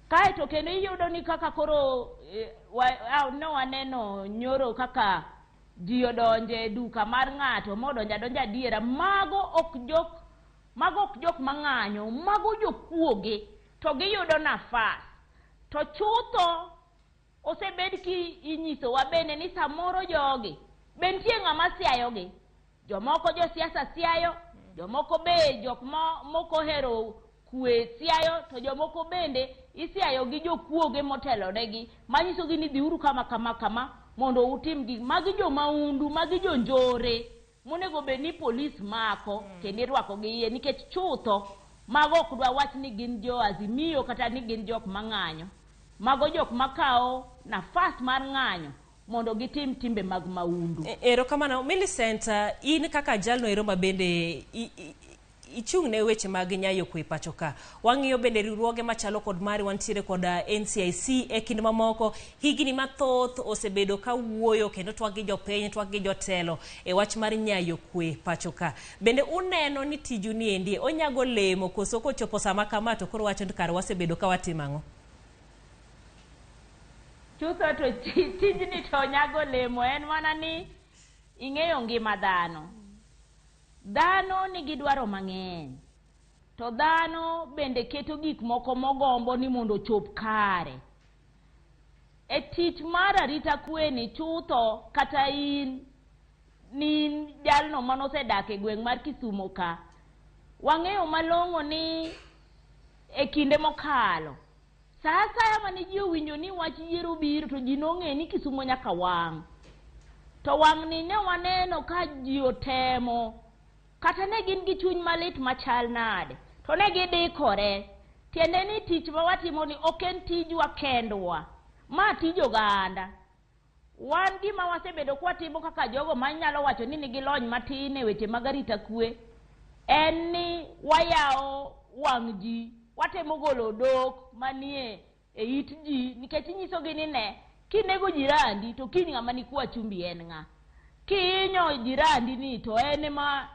Kaeto kendo iyudo ni kaka koro ne waneno nyoro kaka ji odonje e duka mar ng'ato modonjo adonja adiera, mago ok jok mang'anyo, mago jokuoge to giyudo nafas. To chutho osebed ki inyisowa bende ni samoro jogi be nitie ng'ama siayogi. Jomoko josiasa siayo, jomoko be jok mok ohero kwe siayo, to jomoko bende isiayo gi jokuoge motelonegi, manyisogi ni dhiuru kama kama kama mondo utim gik. Magi jomaundu, magi jonjore monego bed ni polis mako kendo irwako gi iye, nikech chutho mago ok dwa wach ni gin jo Azimio kata ni gin jok mang'anyo. Mago jok makawo nafas mar ng'anyo mondo gitim timbe mag maundu. Erokamano. Millicent, in kaka jalno ero ma bende ichung' ne weche mag nyayo kwe pacho ka. Wang'iyo bende riwruoge machalo kod mari, wantiere kod NCIC e kind mamoko. Higni mathoth osebedo ka wuoyo kendo twak gi jopiny, twak gi jotelo e wach mar nyayo kwe pacho ka. Bende uneno ni tiju ni endi onyago lemo koso kochopo sama kama to koro wacho ni kare wasebedo ka watimo ang'o? Chutho to tijni to nyago lemo en mana ni ing'eyo ngima dhano. Dhano nigi dwaro mang'eny, to dhano bende keto gik moko mogombo ni mondo ochop kare. E tich mar arita kwe ni chutho kata in ni in jalno manosedak e gweng' mar Kisumo ka, wang'eyo malong'o ni e kinde mokalo, sa asaya mane ji owinjo ni wach yiero biro to ji nong'e ni Kisumo nyaka wang'. To wang' ni ne waneno ka ji otemo, kata ne gin gi chuny malit machal nade, to ne gidikore. Tiende ni tich ma watimo ni ok en tijwa kendwa, ma tij oganda. Wan gima wasebedo kwatimo kaka jogo manyalo wacho ni nigi lony matin e weche mag arita kwe, en ni wayawo wang' ji, watemo golo odok manie e it ji, nikech inyisogi ni ne, kinego jirandi to kiny ng'ama nikwa chumbi en ng'a. Kihinyo jirandi ni to en ema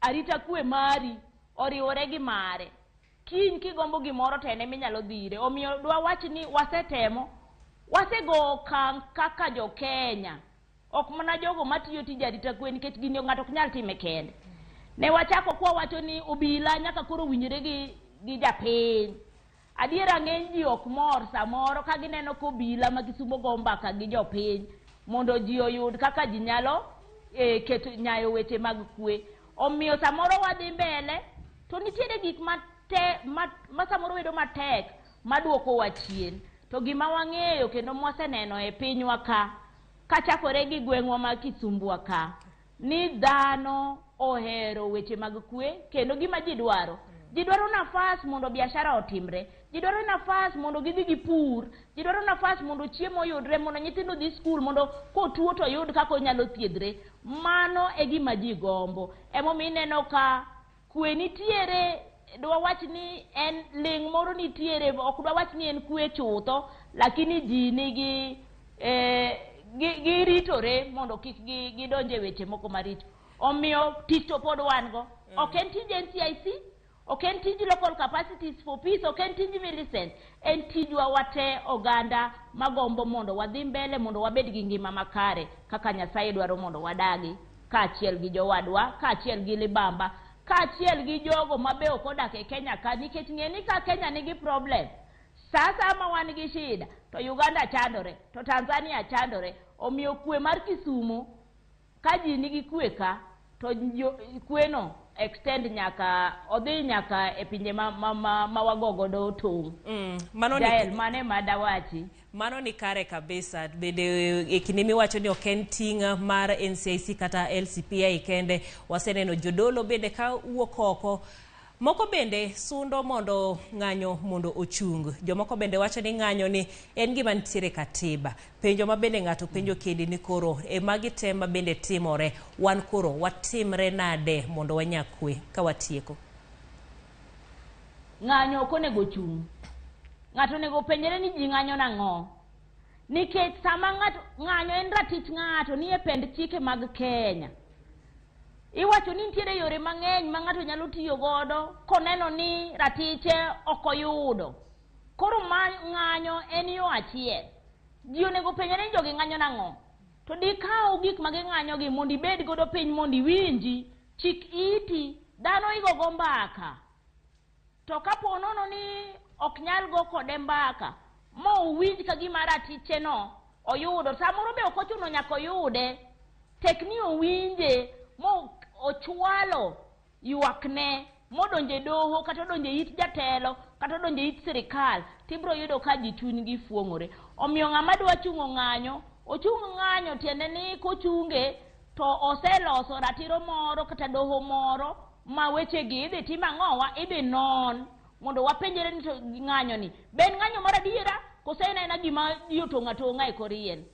arita kwe mari oriwore gi mare. Kiny kigombo gimoro to en ema inyalo dhire. Omiyo dwa wach ni wasetemo, wasego okang' kaka jo Kenya, ok mana jogo matiyo tij arita kwe, nikech gini ng'ato ok nyal time kende. Ne wachako kwa wacho ni obila nyaka koro winjre gi japiny. Adiera ng'eny ji ok mor samoro ka gineno ka obila ma Kisumo go mbaka gi jopiny mondo ji oyud kaka ji nyalo keto nyayo weche mag kwe. Omiyo samoro wadhi mbele to nitiere gik ma samoro bedo matek maduokowa chien. To gima wang'eyo kendo mwaseneno e pinywa ka, kachakore gi gweng'wa ma Kisumbwa ka, ni dhano ohero weche mag kwe kendo gima ji dwaro. Ji dwaro nafas mondo biashara otimre, ji dwaro nafas mondo gidhi gipur, ji dwaro nafas mondo chiemo oyudre, mondo nyithindo odhi skul, mondo kotuo to oyud kaka onyalo thiedhre. Mano e gima ji gombo. Emomiyo ineno ka kwe nitiere, dwawach ni en ling' moro nitiere, ok dwawach ni en kwe chutho, lakini ji nigi giritore mondo kik gidonj e weche moko maricho. Omiyo tich to pod wan go. Ok en tij NCIC, ok en tij local capacities for peace, ok en tij Millicent, en tijwa wate oganda magombo mondo wadhi mbele, mondo wabed gi ngima makare kaka Nyasaye dwaro mondo wadagi, kaachiel gi jowadwa, kaachiel gi libamba, kaachiel gi jogo mabe ok odak e Kenya ka, nikech ng'e ni ka Kenya nigi problem, sasa ma wan gi shida to Uganda chandore, to Tanzania chandore. Omiyo kwe mar Kisumu, ka ji nigi kwe ka, to kweno extend nyaka odhi nyaka e pinje ma wago godo tong'. Mano ni Jael, mane ma dawachi. Mano ni kare kabisa. Bende e kinde miwacho ni ok en ting' mar NCIC kata LCPI kende, waseneno jodolo bende ka wuok oko. Moko bende sundo mondo ng'anyo mondo ochung. Jomoko bende wacho ni ng'anyo ni en gima nitiere katiba. Penjo ma bende ng'ato penjo kendi ni koro e magi te ma bende timore, wan koro watimre nade mondo wanya kwe ka watieko? Ng'anyo ok onego chung'. Ng'ato onego penjre ni ji ng'anyo nang'o? Nikech sama ng'ato ng'anyo en ratich ng'ato ni e pend chike mag Kenya. Iwacho ni nitiere yore mang'eny ma ng'ato nyalo tiyo godo koneno ni ratiche ok oyudo. Koro ma ng'anyo en yo achiel. Ji onego penjre ni jogi ng'anyo nang'o? To dikaw gik ma ging'anyo gi mondo ibed godo piny mondo iwinji, chik iti, dhano igogo mbaka. To kapo nono ni ok nyal go kode mbaka, ma owinj ka gima ratiche no oyudo, samoro be ok ochuno nyaka oyude, tek ni owinje, mo ochwalo ywakne, modonje doho, kata odonje it jatelo, kata odonje it sirikal, tibiro yudo ka ji chunygi fuong'ore. Omiyo ng'ama dwa chung'o ng'anyo, ochung' ng'anyo tiende ni kochunge to oseloso ratiro moro kata doho moro ma wechegi idhi tim ang'owa, idhi non mondo wapenjre ni to ng'anyo ni be en ng'anyo mar adiera koso en aena gima ji otong'o atong'a e kor yien.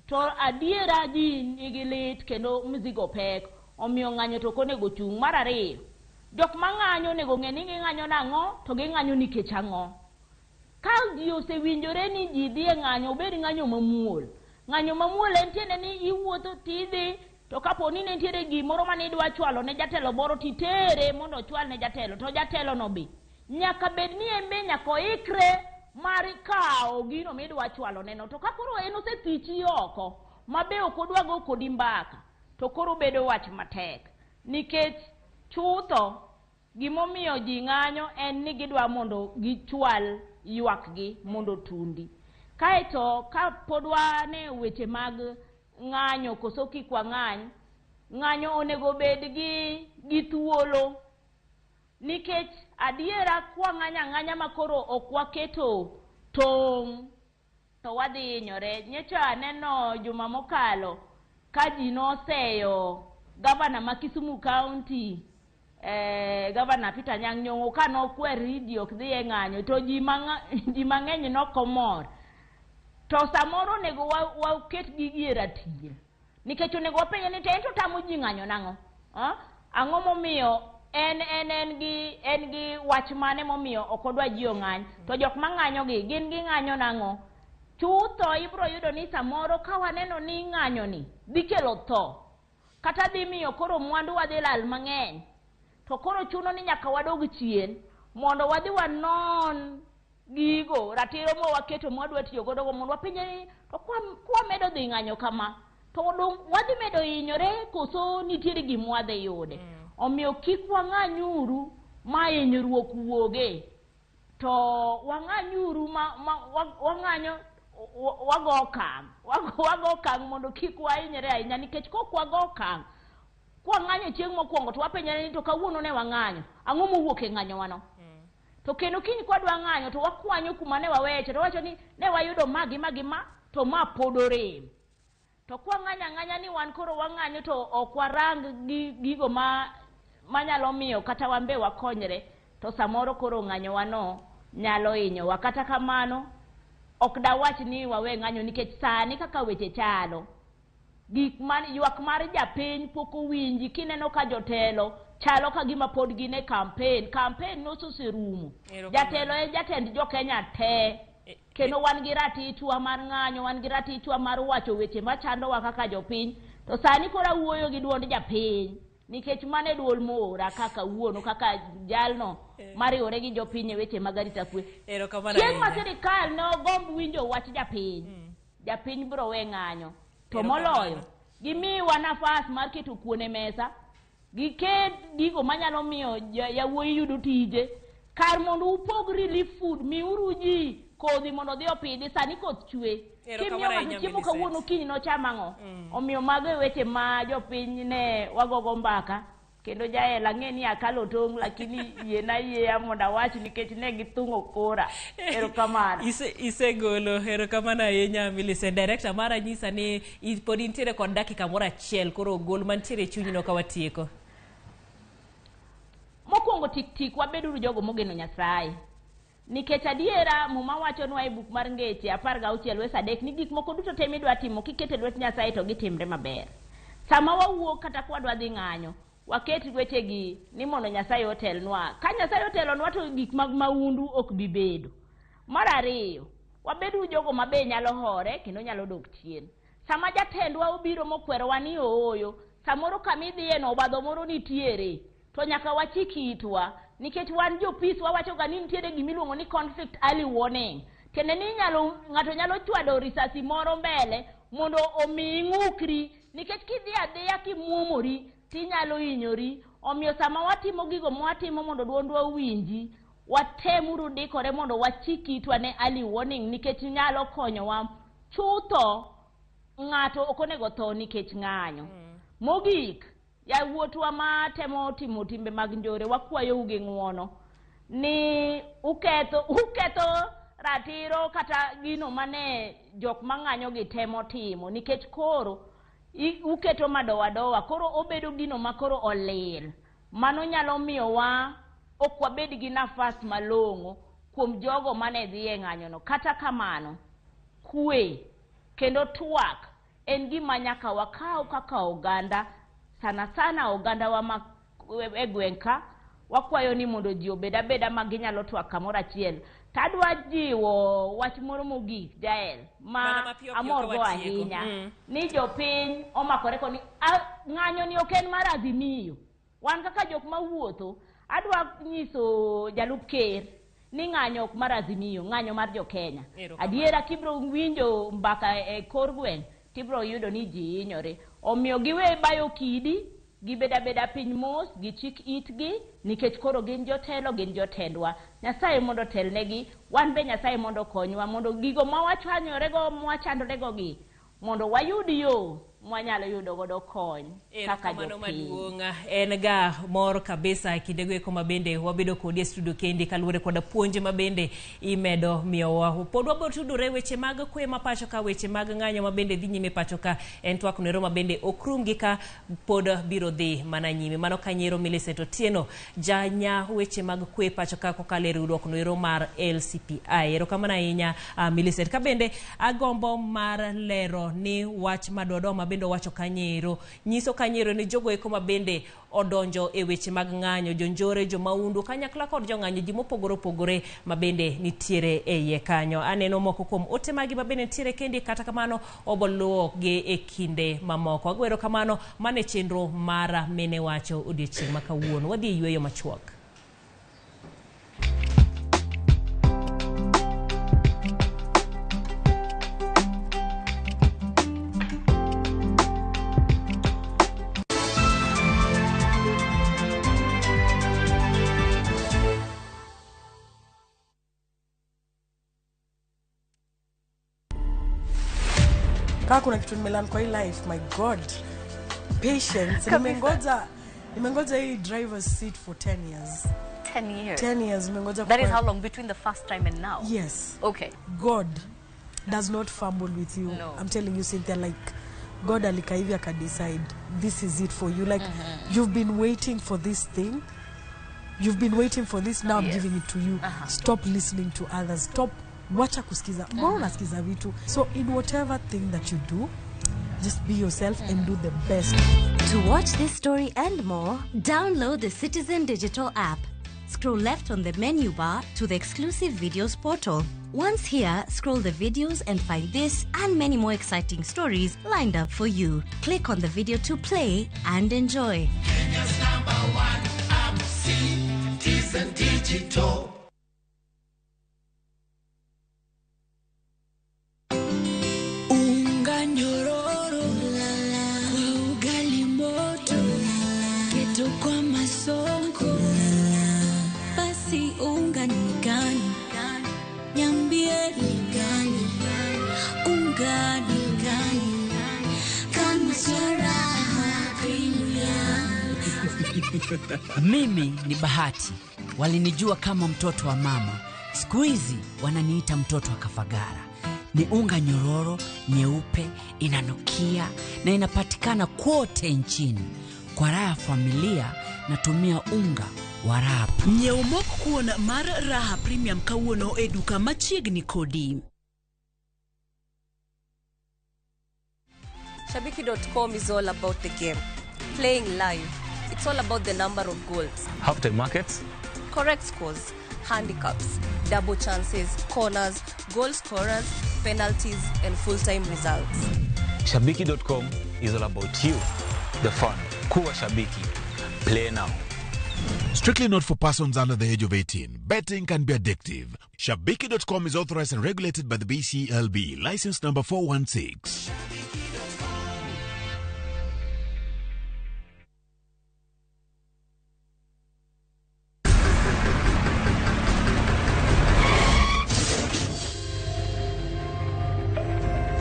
To adiera ji nigi lit kendo mzigo pek, omiyo ng'anyo to ok onego chung'. Mar ariyo, jok ma ng'anyo onego ng'e ni ging'anyo nang'o to ging'anyo nikech ang'o. Ka ji osewinjore ni ji dhi e ng'anyo, obed ng'anyo mamuol. Ng'anyo mamuol en tiende ni iwuotho tidhi, to kapo ni ne nitiere gimoro mane idwa chwalo ne jatelo moro titere mondo ochwal ne jatelo, to jatelo no be nyaka bed ni en be nyaka oikre mar kawo gino midwa chwalo neno. To ka koro en osethichi oko ma be ok odwa go kodi mbaka, to koro bedo wach matek. Nikech chutho gimomiyo ji ng'anyo en ni gidwa mondo gichwal ywakgi mondo otundi. Kaeto ka pod wane weche mag ng'anyo koso kik wang'any, ng'anyo onego bed gi thuolo. Nikech adiera kwang'anyo ang'anya ma koro ok waketo tong' to wadhi hinyore. Nyocha aneno juma mokalo ka ji noseyo gavana ma Kisumu County, gavana Peter Anyang' Nyong'o, ka nokwer ni ji ok dhi e ng'anyo to ji mang'eny nokomor. To samoro onego waket gigi e ratil. Nikech onego wapenje ni to en to tamo ji ng'anyo nang'o? Ang'o momiyo en gi wach mane momiyo ok odwa ji ong'any? To jok mang'anyo gi gin ging'anyo nang'o? Chutho ibiro yudo ni samoro ka waneno ni ng'anyo ni dhi kelo tho, kata dhi miyo koro mwandu wadhi lal mang'eny, to koro chuno ni nyaka wadog chien mondo wadhi wanon gigo ratiro ma waketo mwadwa tiyo godo go, mondo wapenje ni to kwamedo dhi ng'anyo kama to wadhi medo hinyore koso nitiere gima wadhi yude. Omiyo kik wang'anyuru ma hinyruok wuoge, to wang'anyuru ma wang'anyo wago okang' wago okang' mondo kik wahinyre ahinya, nikech kok wago okang' Kwang'anyo chieng' mokwongo to wapenjore ni to kawuono ne wang'anyo, ang'o mowuok e ng'anyowano? To kendo kiny kwadwa ng'anyo to wakwanyo kuma ne waweche to wawacho ni ne wayudo ma gi ma gi ma to ma pod orem. To kwang'anyo ang'anya ni wan koro wang'anyo to ok warang gi gigo ma manyalo miyo kata wan be wakonyre, to samoro koro ng'anyowano nyalo hinyowa. Kata kamano, ok dawach ni wawe ng'anyo nikech sani kaka weche chalo, gik man ywak mar japiny pok owinji. Kineno ka jotelo chalo ka gima pod gin e campaign, campaign noserumo. Jatelo en jatend jo Kenya te, kendo wan gi ratichwa mar ng'anyo, wan gi ratichwa mar wacho weche machandowa kaka jopiny. To sani koro awuoyo gi duond japiny nikech mano e duol moora kaka wuono kaka jalno mariwore gi jopiny e weche mag arita kwe. Chieng' ma sirikal ne ogomb winjo wach japiny, japiny biro we ng'anyo. To moloyo, gimiwa nafas mar keto kuon e mesa, giket gigo manyalo miyo yawuoyi yudo tije. Kar mondo upog relief food, miuru ji kodhi mondo odhi opidhi. Sani koth chwe. Kimiyo ng'ato chiemo kawuono, kiny nocham ang'o? Omiyo mago e weche ma jopiny ne wagogo mbaka. Kendo Jael, ang'e ni akalo tong', lakini yiena yieya mondo awach nikech ne githung'o kora. Erokamano. Isegolo erokamano ahinya Millicent. Director mara nyisa ni pod intiere kod dakika moro achiel, koro gol mantiere e chunyino ka watieko. Mokwongo tik tik, wabeduru jogo mogeno Nyasaye. Nikech adiera Muma wachonwa e buk mar Ngeche 16 wes 3 ni gik moko duto te midwa timo kiketo e lwet Nyasaye to gitimre maber. Sama wawuok kata kwadwa dhi ng'anyo, waket wechegi ni mondo Nyasaye otelnwa. Ka Nyasaye otelonwa to gik mag maundu ok bi bedo. Mar ariyo, wabeduru jogo ma be nyalo hore kendo nyalo dok chien. Sama jatendwa obiro mokwerowa ni ooyo, samoro kamidhiye no obadho moro nitiere, to nyaka wachik itwa nikech wan jopis wawacho ga ni nitiere gimiluongo ni conflict early warning. Tiende ni inyalo ng'ato nyalo chwado risasi moro mbele mondo omi ing'ukri nikech kidhi adhiya kimuomori tinyalo hinyori. Omiyo sama watimo gigo mwatimo mondo duondwa owinji, watemuru dikore mondo wachik itwa ne early warning nikech nyalo konyowa chutho. Ng'ato ok onego tho nikech ng'anyo. Mogik, yawuotwa ma temo timo timbe mag njore, wakwayou gi ng'uono ni uketho ratiro kata gino mane jok mang'anyo gi temo timo nikech koro uketo madowadowa, koro obedo gino ma koro olil. Mano nyalo miyowa ok wabed gi nafas malong'o kuom jogo mane dhi e ng'anyono. Kata kamano, kwe kendo twak en gima nyaka wakaw kaka oganda, sana sana ogandawa ma e gweng' ka wakwayo ni mondo ji obed abeda ma ginyalo twak kamoro achiel. Tadwa jiwo wach moro mogik, Jael, Mana ma mapiyo piyo amorgo ka watieko. ahinya ni jopiny omakore koni ng'anyo ni ok en mar Azimio. Wan kaka jok mawuotho, adwa nyiso jalup ker ni ng'anyo ok mar Azimio, ng'anyo mar jo-Kenya. Erokamano. Adiera kibiro winjo mbaka e kor gweng' tibiro yudo ni ji hinyore. Omiyo giwe bayo kidi, gibed abeda piny mos, gichik itgi nikech koro gin jotelo, gin jotendwa. Nyasaye mondo otelnegi, wan be Nyasaye mondo okonywa mondo gigo ma wachwanyorego, mwachandorego gi, mondo wayud yo mwanyalo yudo godo kony kaka Erokamano jopiny. maduong'. En ga mor kabisa e kindego eko ma bende wabedo kodi e studio kendi kaluwore koda puonj ma bende imedo miyowa. Pod wabiro tudore weche mag kwe ma pacho ka, weche mag ng'anyo ma bende dhi nyime pacho ka. En twak noero ma bende ok rum gi ka pod biro dhi mana nyime. Mano kanyiero Millicent Otieno, janya weche mag kwe pacho ka kokalo e riwruok noero mar LCPI. Erokamano ahinya Millicent. Ka bende agombo mar lero ni wach madoadoa ma bende owacho kanyiero nyiso kanyiero ni jogo eko ma bende odonjo e weche mag ng'anyo, jonjore, jomaundu kanyakla kod jong'anyo, ji mopogore opogore ma bende nitiere e iye kanyo. Aneno moko kuom ote magi ma bende nitiere kendi, kata kamano oboluwo gi e kinde mamoko. Ago erokamano. Mane chenro mara mene wacho odiochieng' ma kawuono. Wadhi e yweyo machuok. Kaa kuna kitu nimelearn kwa hii life, my God, Patience. Kabisa. Nimengoja hii driver's seat for 10 years. 10 years. 10 years nimengoja. That is how long between the first time and now? Yes. Okay. God does not fumble with you. No. I'm telling you, Cynthia, like God alikaa hivi akadecide this is it for you. Like you've been waiting for this thing. You've been waiting for this. Now I'm giving it to you. Stop listening to others. Stop wacha kusikiza. Mbona unasikiza vitu? So in whatever thing that you do, just be yourself and do the best. To watch this story and more, download the Citizen Digital app. Scroll left on the menu bar to the exclusive videos portal. Once here, scroll the videos and find this and many more exciting stories lined up for you. Click on the video to play and enjoy. Kenya's number one app, Citizen Digital. Unga nyororo kwa ugali moto, keto kwa masonko, basi unga ni gani? Niambie ni gani? Unga ni gani? Kama sio Raha Premium. Mimi ni Bahati, walinijua kama mtoto wa mama, siku hizi wananiita mtoto wa Kafagara. Ni unga nyororo, nyeupe, inanukia na inapatikana kote nchini. Kwa raha ya familia natumia unga wa Raha. Nyiew mok kuon mar Raha Premium kawuono e duka machiegni kodi. Shabiki.com is all about the game. Playing live. It's all about the number of goals. Halftime markets. Correct scores, handicaps, double chances, corners, goal scorers, penalties, and full-time results. Shabiki.com is all about you, the fun. Kuwa Shabiki. Play now. Strictly not for persons under the age of 18. Betting can be addictive. Shabiki.com is authorized and regulated by the BCLB. License number 416.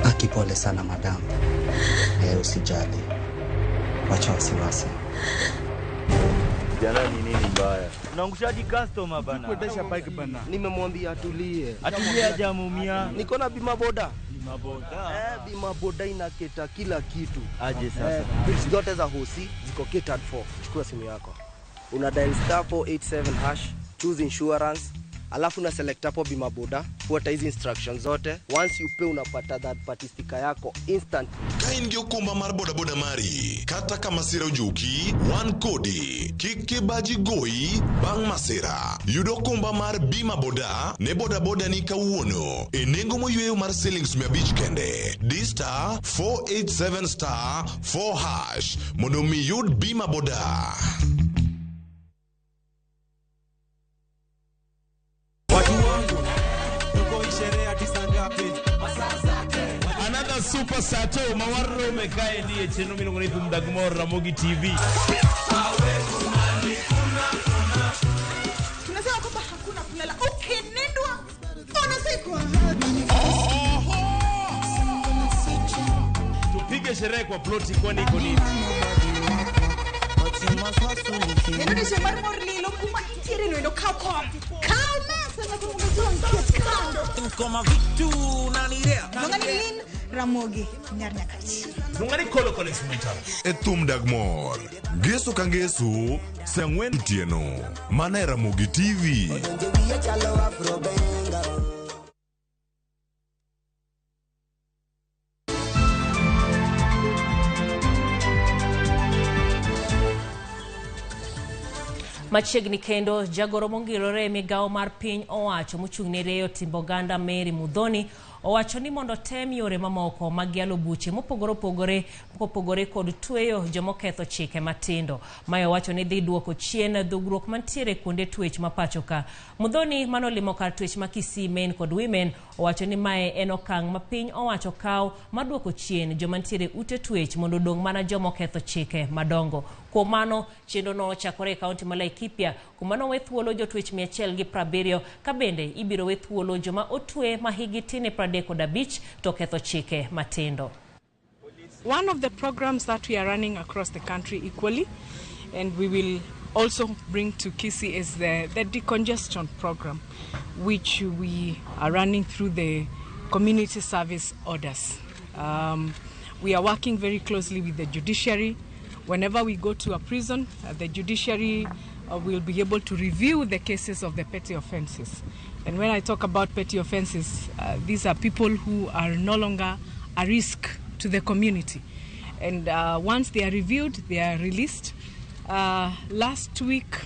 Aki, pole sana madam. Usijali, wacha wasiwasi. Jana ni nini mbaya? Unaangushaji customer bana. Kuendesha bike bana. Nimemwambia atulie. Atulie hajamuumia. Niko na bima boda. Bima boda. Bima boda inaketa kila kitu. Aje sasa. Bills zote za hosi ziko catered for. Chukua simu yako. Una dial star 487 hash, choose insurance, alafu una select hapo bima boda, fuata hizi instructions zote. Once you pay unapata third party sticker yako instant. Ka in gi okumba mar bodaboda mari, kata ka masira ojuki, wan kodi. Kik kibaji goyi bang' masira. Yud okumba mar bima boda ne bodaboda ni kawuono e nengo moyweyo mar silings 500 kende. Di star 487 star 4 hash mondo mi yud bima boda. Another super sato mawarro mekae ndiye chenro miluongo ni Thum Dag Mor Ramogi TV. Tunasema kwamba hakuna kulala, ukinindwa unasikwa. Tupige sherehe kwa ploti kwani iko nini? Neno mar mor lilo kuma intiere no kaw kom. Kaw mesa na kumugazua nkiet kando. Koma vitu nanirea. Nongani lin Ramogi nyar nyakach. Nongani kolo kolo instrumental. E Thum Dag Mor. Ngeso ka ngeso, saa 4 otieno. Mana e Ramogi TV. Machiegni kendo jagoro mongirore e migawo mar piny owacho mochung' ne rieyo timbe oganda Mary Muthoni owacho ni mondo tem yore mamoko mag yalo buche mopogore opogore kopogore kod tweyo jomoketho chike matindo. Mae owacho ni dhi duoko chien dhugruok mantiere kuonde twech ma pacho ka. Muthoni manolimo kar twech ma Kisii Men kod Women owacho ni mae en okang' ma piny owacho kawo mar duoko chien joma ntiere ute twech mondo odong' mana jomoketho chike madongo. Kuom mano, chenro no ochakore e kaunti ma Laikipia kuma nowe thuolo jotwech 170 ka bende ibiro we thuolo joma otwe ma higi tin e 35 to ketho chike matindo. One of the programs that we are running across the country equally, and we will also bring to Kisii, is the decongestion program, which we are running through the community service orders. We are working very closely with the judiciary. Whenever we go to a prison, the judiciary will be able to review the cases of the petty offenses. And when I talk about petty offenses, these are people who are no longer a risk to the community. And once they are reviewed, they are released. Last week,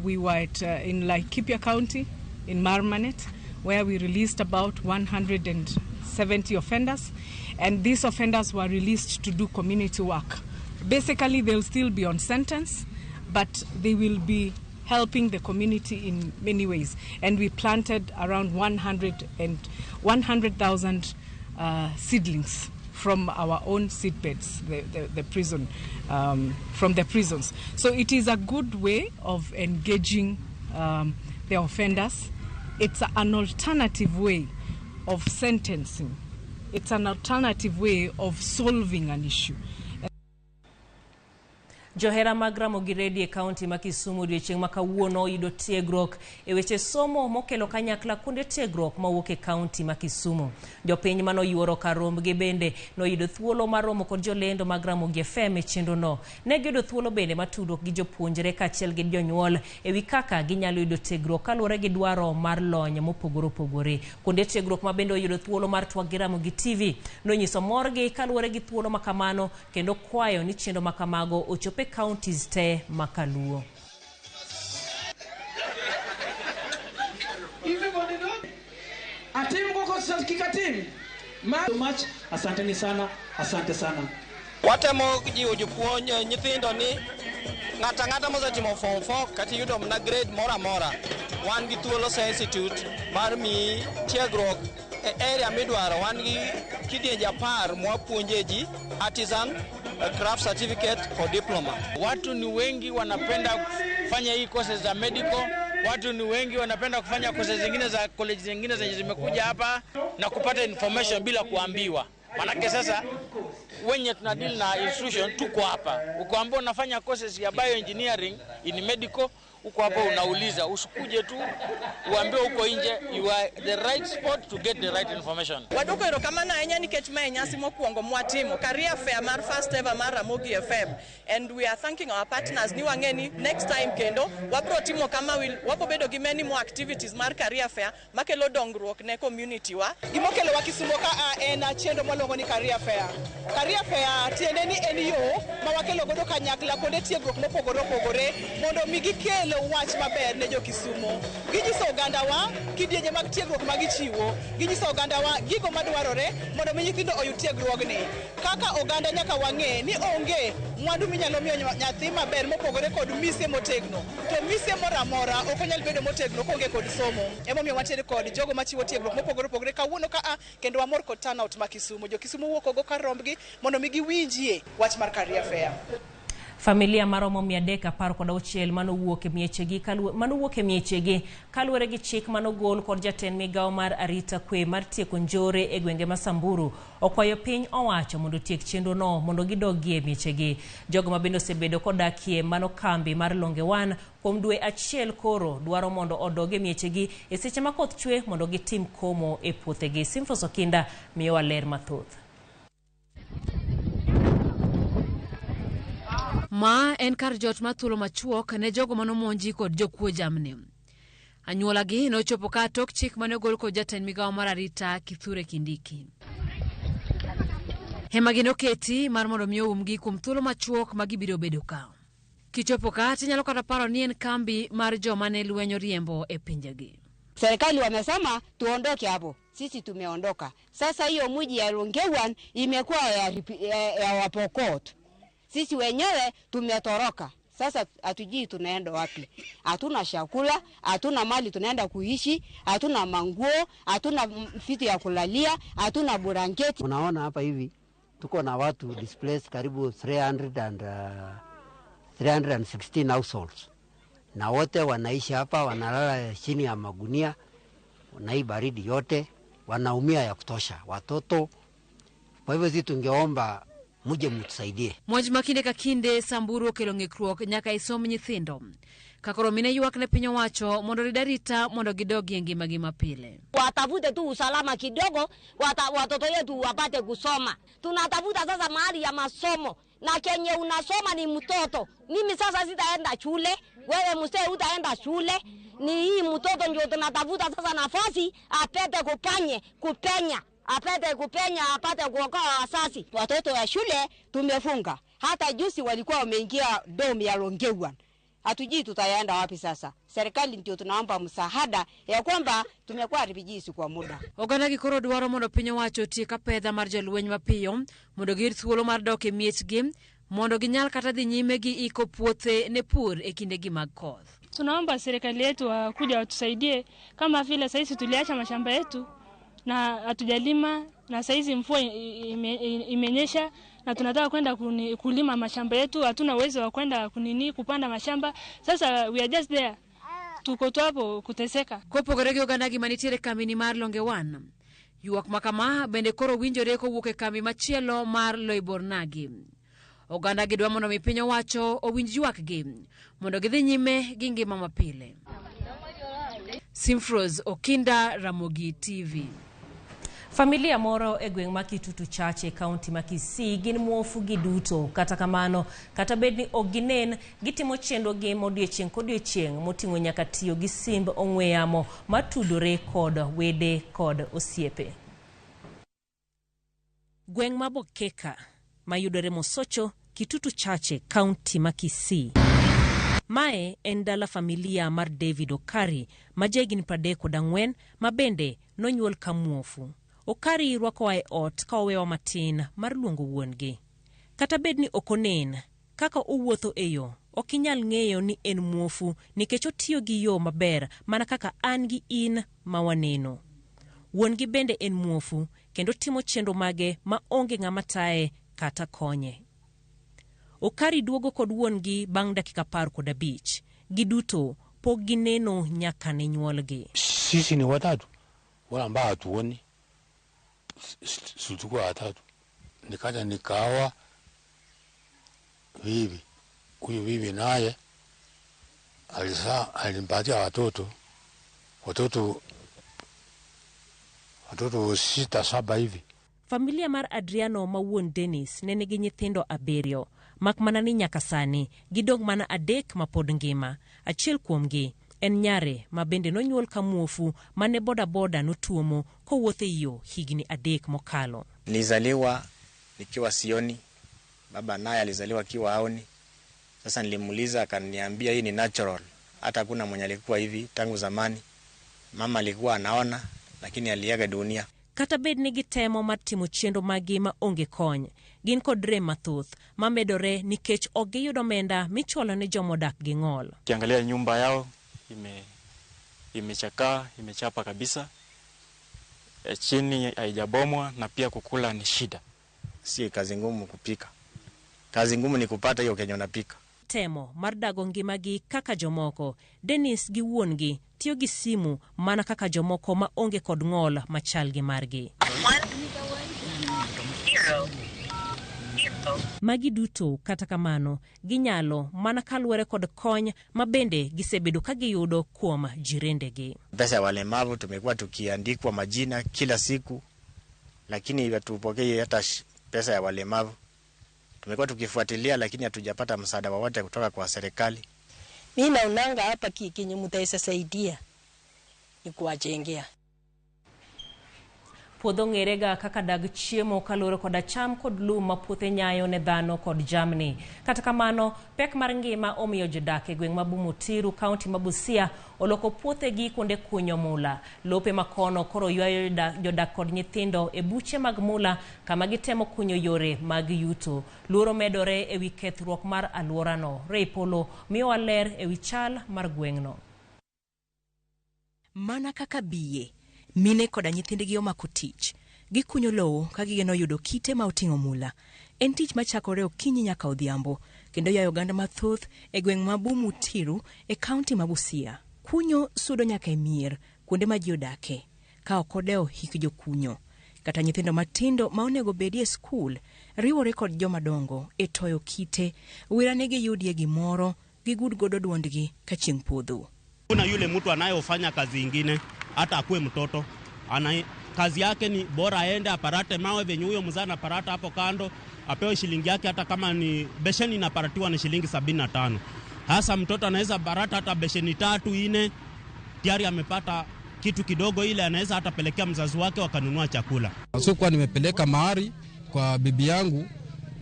we were in Laikipia County, in Marmanet, where we released about 170 offenders. And these offenders were released to do community work. Basically, they'll still be on sentence, but they will be helping the community in many ways. And we planted around 100,000 seedlings from our own seedbeds, the prison, from the prisons. So it is a good way of engaging the offenders. It's an alternative way of sentencing. It's an alternative way of solving an issue. Johera mag Ramogi Radio e kaunti ma Kisumu odiechieng' ma kawuono oyudo tiegruok e weche somo mokelo kanyakla kuonde tiegruok mawuok e kaunti ma Kisumu. Jopiny manoyuoro kar rombgi bende noyudo thuolo mar romo kod jolendo mag Ramogi FM e chenrono. Ne giyudo thuolo bende mar tudruok gi jopuonjre kaachiel gi jonyuol e wi kaka ginyalo yudo tiegruok kaluwore gi dwaro mar lony mopogore opogore. Kuonde tiegruok ma bende oyudo thuolo mar twak gi Ramogi TV nonyiso morgi kaluwore gi thuolo ma kamano kendo kwayo ni chenro ma kamago ochop e counties te makaluo. Much. Asanteni sana, asante sana. Watemo jiwo jopuonj nyithindo ni ng'ata ng'ata mosetimo form 4 kata yudo mana grade moro amora, wan gi thuolo sa institute mar miyi tiegruok e area midwaro. Wan gi kidienje 10 mwapuonje ji artisan, craft certificate kod diploma. Watu ni wengi wanapenda kufanya hii courses za medical, watu ni wengi wanapenda kufanya courses zingine za college zingine zenye zimekuja hapa na kupata information bila kuambiwa. Manake sasa wenye tuna deal na institution tuko hapa. Ukiambiwa unafanya courses ya bioengineering in medical, uko hapa unauliza, usikuje tu uambiwe uko nje. You are the right spot to get the right information. Waduoko erokamano ahinya nikech mae nyasi mokwongo mwatimo career fair mar first ever mar Ramogi FM, and we are thanking our partners ni wang'e ni next time kendo wabro timo kama wabro bedo gi many more activities mar career fair makelo dongruok ne community wa. Gimokelo wa Kisumo ka en chenro mwaluongo ni career fair. Career fair tiende ni en yo ma wakelo godo kanyakla kuonde tiegruok mopogore opogore mondo mi gikel wach maber ne jo Kisumo. Ginyiso ogandawa kidienje mag tiegruok ma gichiwo, ginyiso ogandawa gigo madwarore mondo mi nyithindo oyud tiegruogni. Kaka oganda nyaka wang'e ni onge mwandu minyalo miyo nyathi maber mopogore kod mise motegno. To mise moro amora ok onyal bedo motegno koonge kod somo. Emomiyo wantiere kod jogo machiwo tiegruok mopogore opogore kawuono ka kendo wamor kod turnout ma Kisumo. Jo Kisumo wuok ogo kar rombgi mondo mi giwinjie wach mar career fair. Familia maromo 316 manowuok e miechegi kaluwore gi chik manogol kod jatend migawo mar arita kwe mar tieko njore e gwenge ma Samburu okwayo piny owacho mondo otiek chenrono mondo gidogie miechegi. Jogo ma bende osebedo kodakie mano kambi mar Longewan kuom dwe achiel koro dwaro mondo odog e miechegi e seche ma koth chwe mondo gitim komo e puothegi. Simfos Okinda miyowa ler mathoth. Ma en kar jot mar thuolo machuok ne jogo manomonji kod jokuo jamni. Anyuolagi nochopo ka tok chik mane ogol kod jatend migawo mar arita Kithure Kindiki. Hemagi noketi mar mondo mi oumgi kuom thuolo machuok ma gibiro bedo ka. Kichopo ka tinyalo kata paro ni en kambi mar joma ne lweny oriembo e pinjegi. Serikali wamesema tuondoke hapo, sisi tumeondoka. Sasa hiyo mji ya Longewan imekuwa ya Wapokot. Sisi wenyewe tumetoroka. Sasa hatujui tunaenda wapi. Hatuna chakula, hatuna mali tunaenda kuishi, hatuna manguo, hatuna vitu ya kulalia, hatuna burangeti. Unaona hapa hivi tuko na watu displaced karibu 316 households. Na wote wanaishi hapa, wanalala chini ya magunia, na hii baridi yote, wanaumia ya kutosha, watoto. Kwa hivyo sisi tungeomba Muje mtusaidie. Monj ma kinde ka kinde Samburu okelo ng'ikruok nyaka e somb nyithindo. Ka koro mine ywak ne piny owacho mondo orid arita mondo gidogi e ngimagi mapile. Watafute tu usalama kidogo, watoto yetu wapate kusoma. Tunatafuta sasa mahali ya masomo, na kenye unasoma ni mtoto. Mimi sasa sitaenda shule, wewe mzee utaenda shule. Ni hii mtoto ndio tunatafuta sasa nafasi apate kupanye, kupenya, apate kupenya, apate kuokoa wasasi. Watoto wa shule tumefunga. Hata juzi walikuwa wameingia dom ya Longewan. Hatujui tutaenda wapi sasa. Serikali ndio tunaomba msaada ya kwamba tumekuwa refugees kwa muda. Oganda gi koro dwaro mondo piny owacho otiek apedha mar jolweny mapiyo mondo giyud thuolo mar dok e miechgi mondo ginyal kata dhi nyime gi iko puothe ne pur e kindegi mag koth. Tunaomba serikali yetu wakuja watusaidie, kama vile saizi tuliacha mashamba yetu na hatujalima, na saizi mvua imenyesha na tunataka kwenda kulima mashamba yetu, hatuna uwezo wa kwenda kupanda mashamba. Sasa we are just there, tuko tu hapo kuteseka. Kopogore gi oganda gi manitiere kambi ni mar Longewan, ywak ma kama bende koro winjore kowuok e kambi machielo mar Loibornagi. Oganda gi dwa mondo mi piny owacho owinj ywakgi mondo gidhi nyime gi ngima mapile. Simfros Okinda, Ramogi TV. Familia moro e gweng' ma Kitutu Chache, kaunti ma Kisii gin muofu giduto. Kata kamano, kata bed ni ok ginen, gitimo chenrogi modiechieng' kodiechieng' moting'o nyaka tiyo gi simb ong'we yamo matudore kod wede kod osiepe. Gweng' ma Bokeka mayudore Mosocho, Kitutu Chache, kaunti ma Kisii. Mae en dala familia mar David Okari ma jahigni 34 ma bende nonyuol ka muofu. Okari rwakowa e ot ka owewa matin mar luongo wuon-gi. Kata bed ni ok onen, kaka owuotho e yo, ok inyal ng'eyo ni en muofu nikech otiyo gi yo maber mana kaka an gi in ma waneno. Wuon-gi bende en muofu kendo timo chenro mage ma onge ng'ama taye kata konye. Okari duogo kod wuon-gi bang' dakika 15. Giduto pok gineno nyaka ne nyuolgi. Sisi ni watatu wala ambao hatuoni, tulikuwa watatu. Nikaja nikawa bibi, huyu bibi naye alimpatia watoto 6 7 hivi. Familia mar Adriano ma wuon Dennis ne nigi nyithindo 7, mak mana ni nyaka sani gidong' mana 3 ma pod ngima. Achiel kuomgi en nyare ma bende nonyuol ka muofu mane bodaboda notuomo kowuotho e yo higni 3 mokalo. Nilizaliwa nikiwa sioni, baba naye alizaliwa akiwa haoni. Sasa nilimuuliza akaniambia hii ni natural, hata hakuna mwenye alikuwa hivi tangu zamani. Mama alikuwa anaona lakini aliaga dunia. Kata bed ni gitemo mar timo chenro magi ma onge kony, gin kod rem mathoth mamedore nikech ok giyudo omenda michulo ne jomodak gi ng'ol. Ukiangalia nyumba yao imechakaa, imechapa kabisa, chini haijabomwa na pia kukula ni shida. Si kazi ngumu kupika, kazi ngumu ni kupata hiyo kenye unapika. Temo mar dago ngimagi kaka jomoko, Dennis gi wuon-gi tiyo gi simu mana kaka jomoko ma onge kod ng'ol machal gi margi. 1 0 0. Magi duto kata kamano ginyalo mana kaluwore kod kony ma bende gisebedo ka giyudo kuom jirendegi. Pesa ya walemavu tumekuwa tukiandikwa majina kila siku, lakini hatupokei hata pesa ya walemavu. Tumekuwa tukifuatilia lakini hatujapata msaada wowote kutoka kwa serikali. Mimi naonanga hapa kenye mtaweza saidia ni kuwajengea. Puodho ng'erega kaka dag chiemo kaluwore koda cham kod lum ma puothe nyayo ne dhano kod jamni. Kata kamano, pek mar ngima omiyo jodak e gweng' ma Bumutiru, kaunti ma Busia oloko puothegi kuonde kunyo mula. Lope makono koro ywayo jodak kod nyithindo e buche mag mula kama gitemo kunyo yore mag yuto. Luoro medore ewi kethruok mar alworano. Ray Polo miyowa ler ewi chal mar gweng'no. Mana kaka biye, mine koda nyithindgi omako tich. Gikunyo lowo ka gigeno yudo kite ma oting'o mula. En tich machakore okinyi nyaka odhiambo, kendo yayo oganda mathoth e gweng' ma Bumutiru e kaunti ma Busia. Kunyo sudo nyaka e mier, kuonde ma ji odake, ka ok odewo hik jokunyo. Kata nyithindo matindo ma onego bedi e skul riwore kod joma dongo e toyo kite wira ni giyudie gimoro gigud godo duondgi ka chieng' podho. Kuna yule mtu anayofanya kazi ingine, hata akuwe mtoto ana kazi yake ni bora aende aparate mawe venye huyo mzaa anaparata hapo kando, apewe shilingi yake, hata kama ni besheni inaparatiwa ni shilingi 75. Hasa mtoto anaweza parata hata besheni 3 4, tayari amepata kitu kidogo, ile anaweza hata pelekea mzazi wake wakanunua chakula. Sio kwa nimepeleka mahari kwa bibi yangu,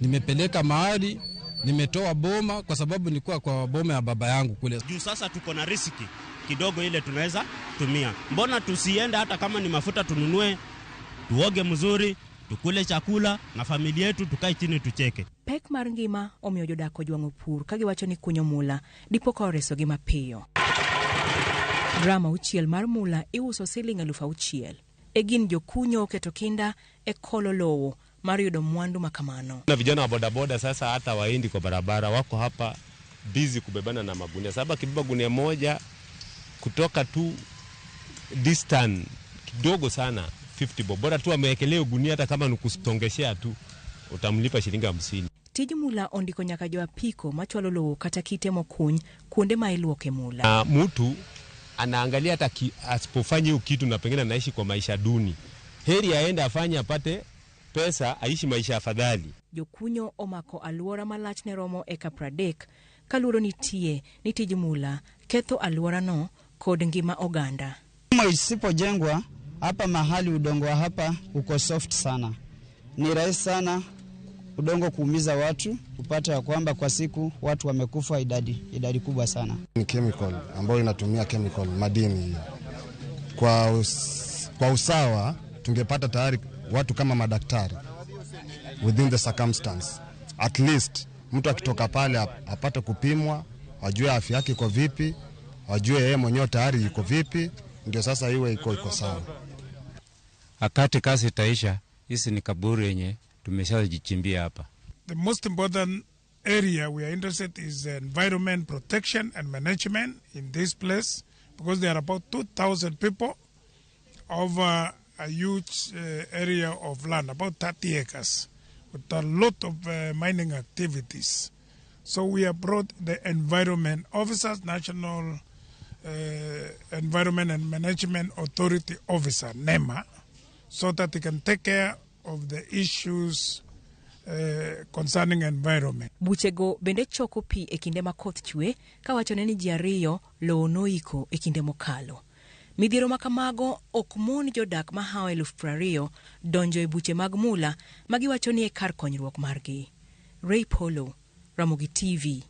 nimepeleka mahari, nimetoa boma kwa sababu nilikuwa kwa boma ya baba yangu kule. Juu sasa tuko na riski kidogo ile tunaweza tumia. Mbona tusiende hata kama ni mafuta tununue, tuoge mzuri, tukule chakula na familia yetu, tukae chini tucheke. Pek mar ngima omiyo jodak ojwang'o pur ka giwacho ni kunyo mula dipo ka oresogi mapiyo. Gram 6 mar mula iuso siling 6,000. E gin jokunyo oketo kinda e kolo lowo mar yudo mwandu makamano. Na vijana wa bodaboda sasa hata waendi kwa barabara, wako hapa busy kubebana na magunia. Sababu akibeba gunia moja kutoka tu distance kidogo sana 50 bob. Bora tu amewekelea gunia, hata kama nikusongeshea tu utamlipa shilingi 50. Tij mula ondiko nyaka jo apiko machwalo lowo kata kite mokuny kuonde ma iluoke mula. Na mtu anaangalia hata asipofanya hiyo kitu na pengine anaishi kwa maisha duni, heri aende afanye apate pesa aishi maisha afadhali. Jokunyo omako aluora malach ne romo eka 30 kaluoro nitie ni tij mula ketho aluorano kod ngima oganda. Isipojengwa hapa mahali udongo wa hapa uko soft sana, ni rahisi sana udongo kuumiza watu, upate ya kwamba kwa siku watu wamekufa idadi kubwa sana. Ni chemical ambayo inatumia chemical madini hiyo. Kwa usawa tungepata tayari watu kama madaktari within the circumstance. At least mtu akitoka pale apate kupimwa, ajue afya yake iko vipi, ajue yeye mwenyewe tayari yuko vipi, ndio sasa iwe iko sawa. Wakati kazi itaisha, hizi ni kaburi yenye tumeshajichimbia hapa. The most important area we are interested is environment protection and management in this place, because there are about 2,000 people over a huge area of land, about 30 acres, with a lot of mining activities. So we have brought the environment officers, National Environment and Management Authority officer, NEMA, so that they can take care of the issues concerning environment. Buchego bende choko pi e kinde ma koth chwe kawachone ni ji ariyo lowo noiko e kinde mokalo. Midhiero ma kamago ok mon jodak mahawo 20,000 donjo e buche mag mula ma giwacho ni e kar konyruok margi. Ray Polo, Ramogi TV.